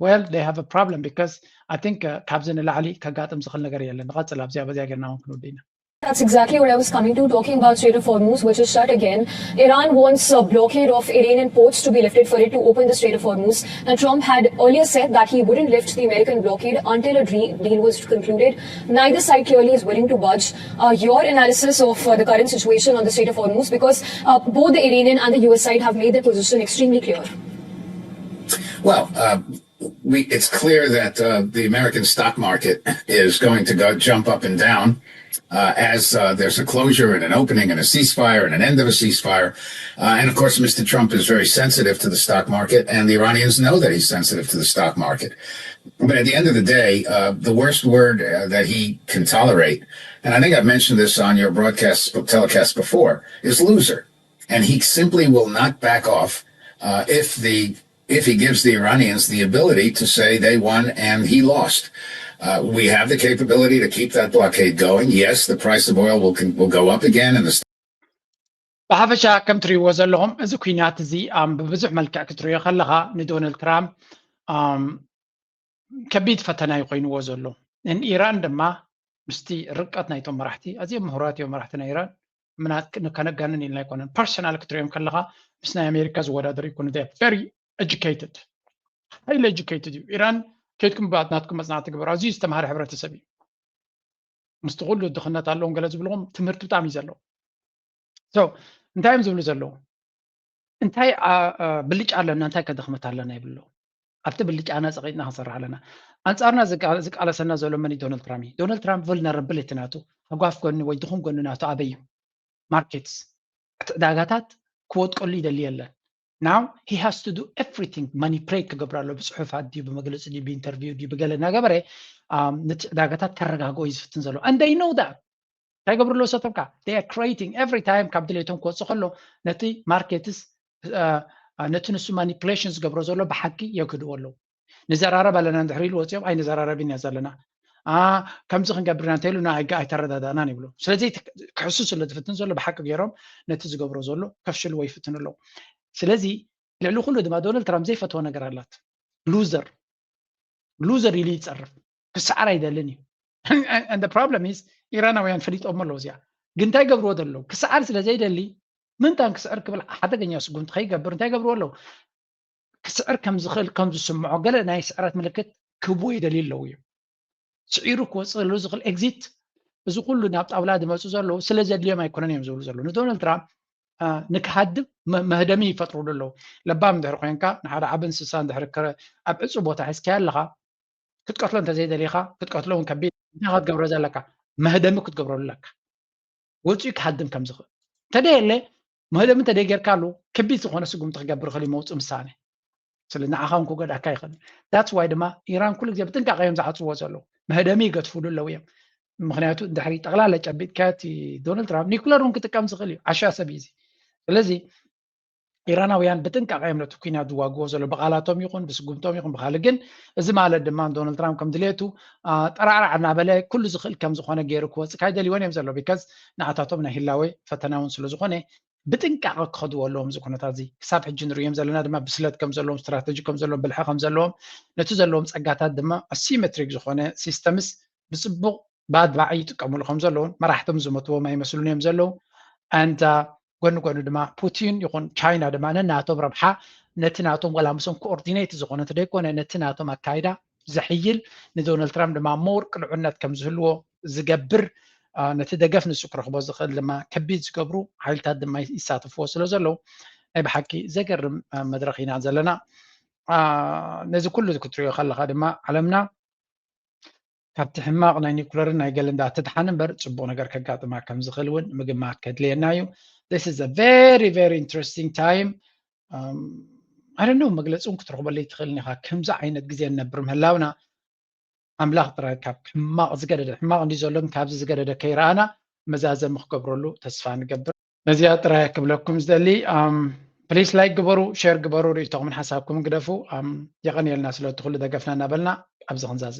well they have a problem because I think ካብዚ ንላዕሊ ከጋጥም ዝኽእል ነገር የለን። ንቐጽል ኣብዚኣ በዚኣ ጌርና እውን ክንውድእ ኢና። That's exactly what I was coming to, talking about Strait of Hormuz, which is shut again. Iran wants a blockade of Iranian ports to be lifted for it to open the Strait of Hormuz. Now, Trump had earlier said that he wouldn't lift the American blockade until a deal was concluded. Neither side clearly is willing to budge. Uh, your analysis of uh, the current situation on the Strait of Hormuz, because uh, both the Iranian and the U S side have made their position extremely clear. Well, uh, we, it's clear that uh, the American stock market is going to go jump up and down uh, as uh, there's a closure and an opening and a ceasefire and an end of a ceasefire. Uh, and of course, Mister Trump is very sensitive to the stock market, and the Iranians know that he's sensitive to the stock market. But at the end of the day, uh, the worst word uh, that he can tolerate, and I think I've mentioned this on your broadcast telecast before, is loser. And he simply will not back off uh, if the if he gives the Iranians the ability to say they won and he lost. Uh, we have the capability to keep that blockade going. Yes, the price of oil will, will go up again. And the... ብሓፈሻ ከም ትሪእዎ ዘለኹም እዚ ኩናት እዚ ብብዙሕ መልክዕ ክትሪኦ ከለኻ ንዶናልድ ትራምፕ ከቢድ ፈተና እዩ ኮይንዎ ዘሎ። ንኢራን ድማ ምስቲ ርቀት ናይቶም መራሕቲ ኣዝዮም ምሁራት እዮም መራሕቲ ናይ ኢራን ምናት ከነጋንን ኢልና ኣይኮነን። ፐርሰናል ክትሪኦም ከለኻ ምስ ናይ ኣሜሪካ ዝወዳደር ይኮኑ። Very educated, highly educated እዩ። ኢራን ከይድኩም ባት ናትኩም መፅናዕቲ ግበሩ። ኣዝዩ ዝተምሃረ ሕብረተሰብ እዩ። ምስቲ ኩሉ ድኽነት ኣለዎም ገለ ዝብልኹም ትምህርቲ ብጣዕሚ እዩ ዘለዎ። So እንታይ እዮም ዝብሉ ዘለዉ? እንታይ ብልጫ ኣለና እንታይ ከድኽመት ኣለና ይብሉ። ኣብቲ ብልጫና ፀቒጥና ክንሰርሕ ኣለና። ኣንፃርና ዝቃለሰና ዘሎ መን እዩ? ዶናልድ ትራምፕ እዩ። ዶናልድ ትራምፕ vulnerable እቲ ናቱ ሃጓፍ ጎኒ ወይ ድኹም ጎኒ ናቱ ኣበይ እዩ? ማርኬትስ፣ እቲ ዕዳጋታት ክወጥቀሉ ይደሊ የለን። Now he has to do everything, manipulate ክገብር ኣሎ። ብፅሑፋት ድዩ ብመግለፂ ድዩ ብኢንተርቪው ድዩ ብገለ እናገበረ ነቲ ዕዳጋታት ከረጋግኦ እዩ ዝፍትን ዘሎ። And they know that እንታይ ገብሩ ኣለዉ ሰቶም ከዓ they are creating every time ካብ ድሌቶም ክወፅእ ከሎ ነቲ ማርኬትስ ነቲ ንሱ ማኒፕሌሽን ዝገብሮ ዘሎ ብሓቂ የግድዎ ኣለዉ። ንዘራረብ ኣለና እንድሕር ኢሉ ወፂኦም ኣይንዘራረብን እያ ዘለና ከምዚ ክንገብርና እንተኢሉ ኣይተረዳዳእናን ይብሉ። ስለዚ ክሕሱ ስለ ዝፍትን ዘሎ ብሓቂ ገይሮም ነቲ ዝገብሮ ዘሎ ከፍሽልዎ ይፍትኑ ኣለዉ። ስለዚ ልዕሊ ኩሉ ድማ ዶናልድ ትራምፕ ዘይፈትዎ ነገር ኣላት። ሉዘር ሉዘር ኢሉ ይፀርፍ። ክሰዓር ኣይደልን እዩ። And the problem is ኢራናውያን ፈሊጦሞ ኣለዉ እዚኣ። ግን እንታይ ገብርዎ ዘለዉ? ክሰዓር ስለ ዘይደሊ ምንታን ክስዕር ክብል ሓደገኛ ስጉምቲ ከይገብር እንታይ ገብርዎ ኣለዉ? ክስዕር ከም ዝኽእል ከም ዝስምዖ ገለ ናይ ስዕረት ምልክት ክህብዎ ይደልዩ ኣለዉ እዮም። ስዒሩ ክወፅእሉ ዝኽእል ኤግዚት እዚ ኩሉ ናብ ጣውላ ዝመፁ ዘለዉ ስለ ዘድልዮም ኣይኮነን እዮም ዝብሉ ዘለዉ። ንዶናልድ ትራምፕ ንክሃድም መህደሚ ይፈጥሩሉ ኣለዉ። ለባም እንድሕር ኮይንካ ንሓደ ዓቢ እንስሳ እንድሕር ኣብ ዕፁ ቦታ ሒዝካዮ ኣለኻ ክትቀትሎ እንተዘይደሊኻ ክትቀትሎ እውን ከቢድ እንታይ ክትገብሮ ዘለካ መህደሚ ክትገብረሉ ኣለካ። ወፂኡ ክሃድም ከም ዝኽእል እንተደየለ መህደሚ እንተደይ ጌርካሉ ከቢድ ዝኾነ ስጉምቲ ክገብር ይኽእል እዩ መውፅእ ምሳነ። ስለ ንዓኻ እውን ክጎድኣካ ይኽእል። That's why ድማ ኢራን ኩሉ ግዜ ብጥንቃቐ እዮም ዝዓፅዎ ዘለዉ። መህደሚ ይገድፉሉ ኣለዉ እዮም። ምክንያቱ እንድሕሪ ጠቕላላ ጨቢጥካ እቲ ዶናልድ ትራምፕ ኒኩለር እውን ክጥቀም ዝኽእል እዩ። ዓሻ ሰብ እዩ እዚ። ስለዚ ኢራናውያን ብጥንቃቐ እዮም ነቲ ኩናት ዝዋግዎ ዘሎ ብቓላቶም ይኹን ብስጉምቶም ይኹን ብካልእ። ግን እዚ ማለት ድማ ዶናልድ ትራምፕ ከም ድሌቱ ጠራዕራዕ እናበለ ኩሉ ዝኽእል ከም ዝኾነ ገይሩ ክወፅእ ካይደልይዎን እዮም ዘሎ። ቢካዝ ንዓታቶም ናይ ህላወ ፈተና እውን ስለ ዝኾነ ብጥንቃቐ ክኸድዎ ኣለዎም። እዚ ኩነታት እዚ ክሳብ ሕጂ ንርእዮም ዘለና ድማ ብስለት ከም ዘለዎም፣ ስትራተጂ ከም ዘለዎም፣ ብልሒ ከም ዘለዎም፣ ነቲ ዘለዎም ፀጋታት ድማ ኣሲሜትሪክ ዝኾነ ሲስተምስ ብፅቡቕ ባድባዕ ይጥቀሙሉ ከም ዘለውን መራሕቶም ዝመትዎም ኣይመስሉን እዮም ዘለዉ። ኣንዳ ጎኒ ጎኒ ድማ ፑቲን ይኹን ቻይና ድማ ነናቶም ረብሓ ነቲ ናቶም ወላ ምሶም ኮኦርዲኔት ዝኾነ እንተደይኮነ ነቲ ናቶም ኣካይዳ ዘሕይል ንዶናልድ ትራምፕ ድማ ሞር ቅልዑነት ከም ዝህልዎ ዝገብር ነቲ ደገፍ ንሱ ክረኽቦ ዝኽእል ድማ ከቢድ ዝገብሩ ሓይልታት ድማ ይሳተፍዎ ስለ ዘለዉ ናይ ብሓቂ ዘገርም መድረኽ ኢና ዘለና። ነዚ ኩሉ ክትሪኦ ከለኻ ድማ ዓለምና ካብቲ ሕማቕ ናይ ኒኩለርን ናይ ገለ እንዳትድሓን እምበር ፅቡቕ ነገር ከጋጥማ ከም ዝኽእል እውን ምግማት ከድልየና እዩ። This is a very very interesting time. I don't know መግለፂ እውን ክትረኽበለይ ትኽእል ኢኻ። ከምዚ ዓይነት ግዜ ንነብር ምህላውና ኣምላኽ ጥራይ ካብ ሕማቕ ዝገደደ ሕማቕ እንዲ ዘሎን ካብዚ ዝገደደ ከይረኣና መዛዘሚ ክገብረሉ ተስፋ ንገብር። ነዚኣ ጥራይ ክብለኩም ዝደሊ please like ግበሩ፣ share ግበሩ፣ ርእይቶኹምን ሓሳብኩምን ግደፉ። የቐንየልና ስለቲ ኩሉ ደገፍና እናበልና ኣብዚ ክንዛዘ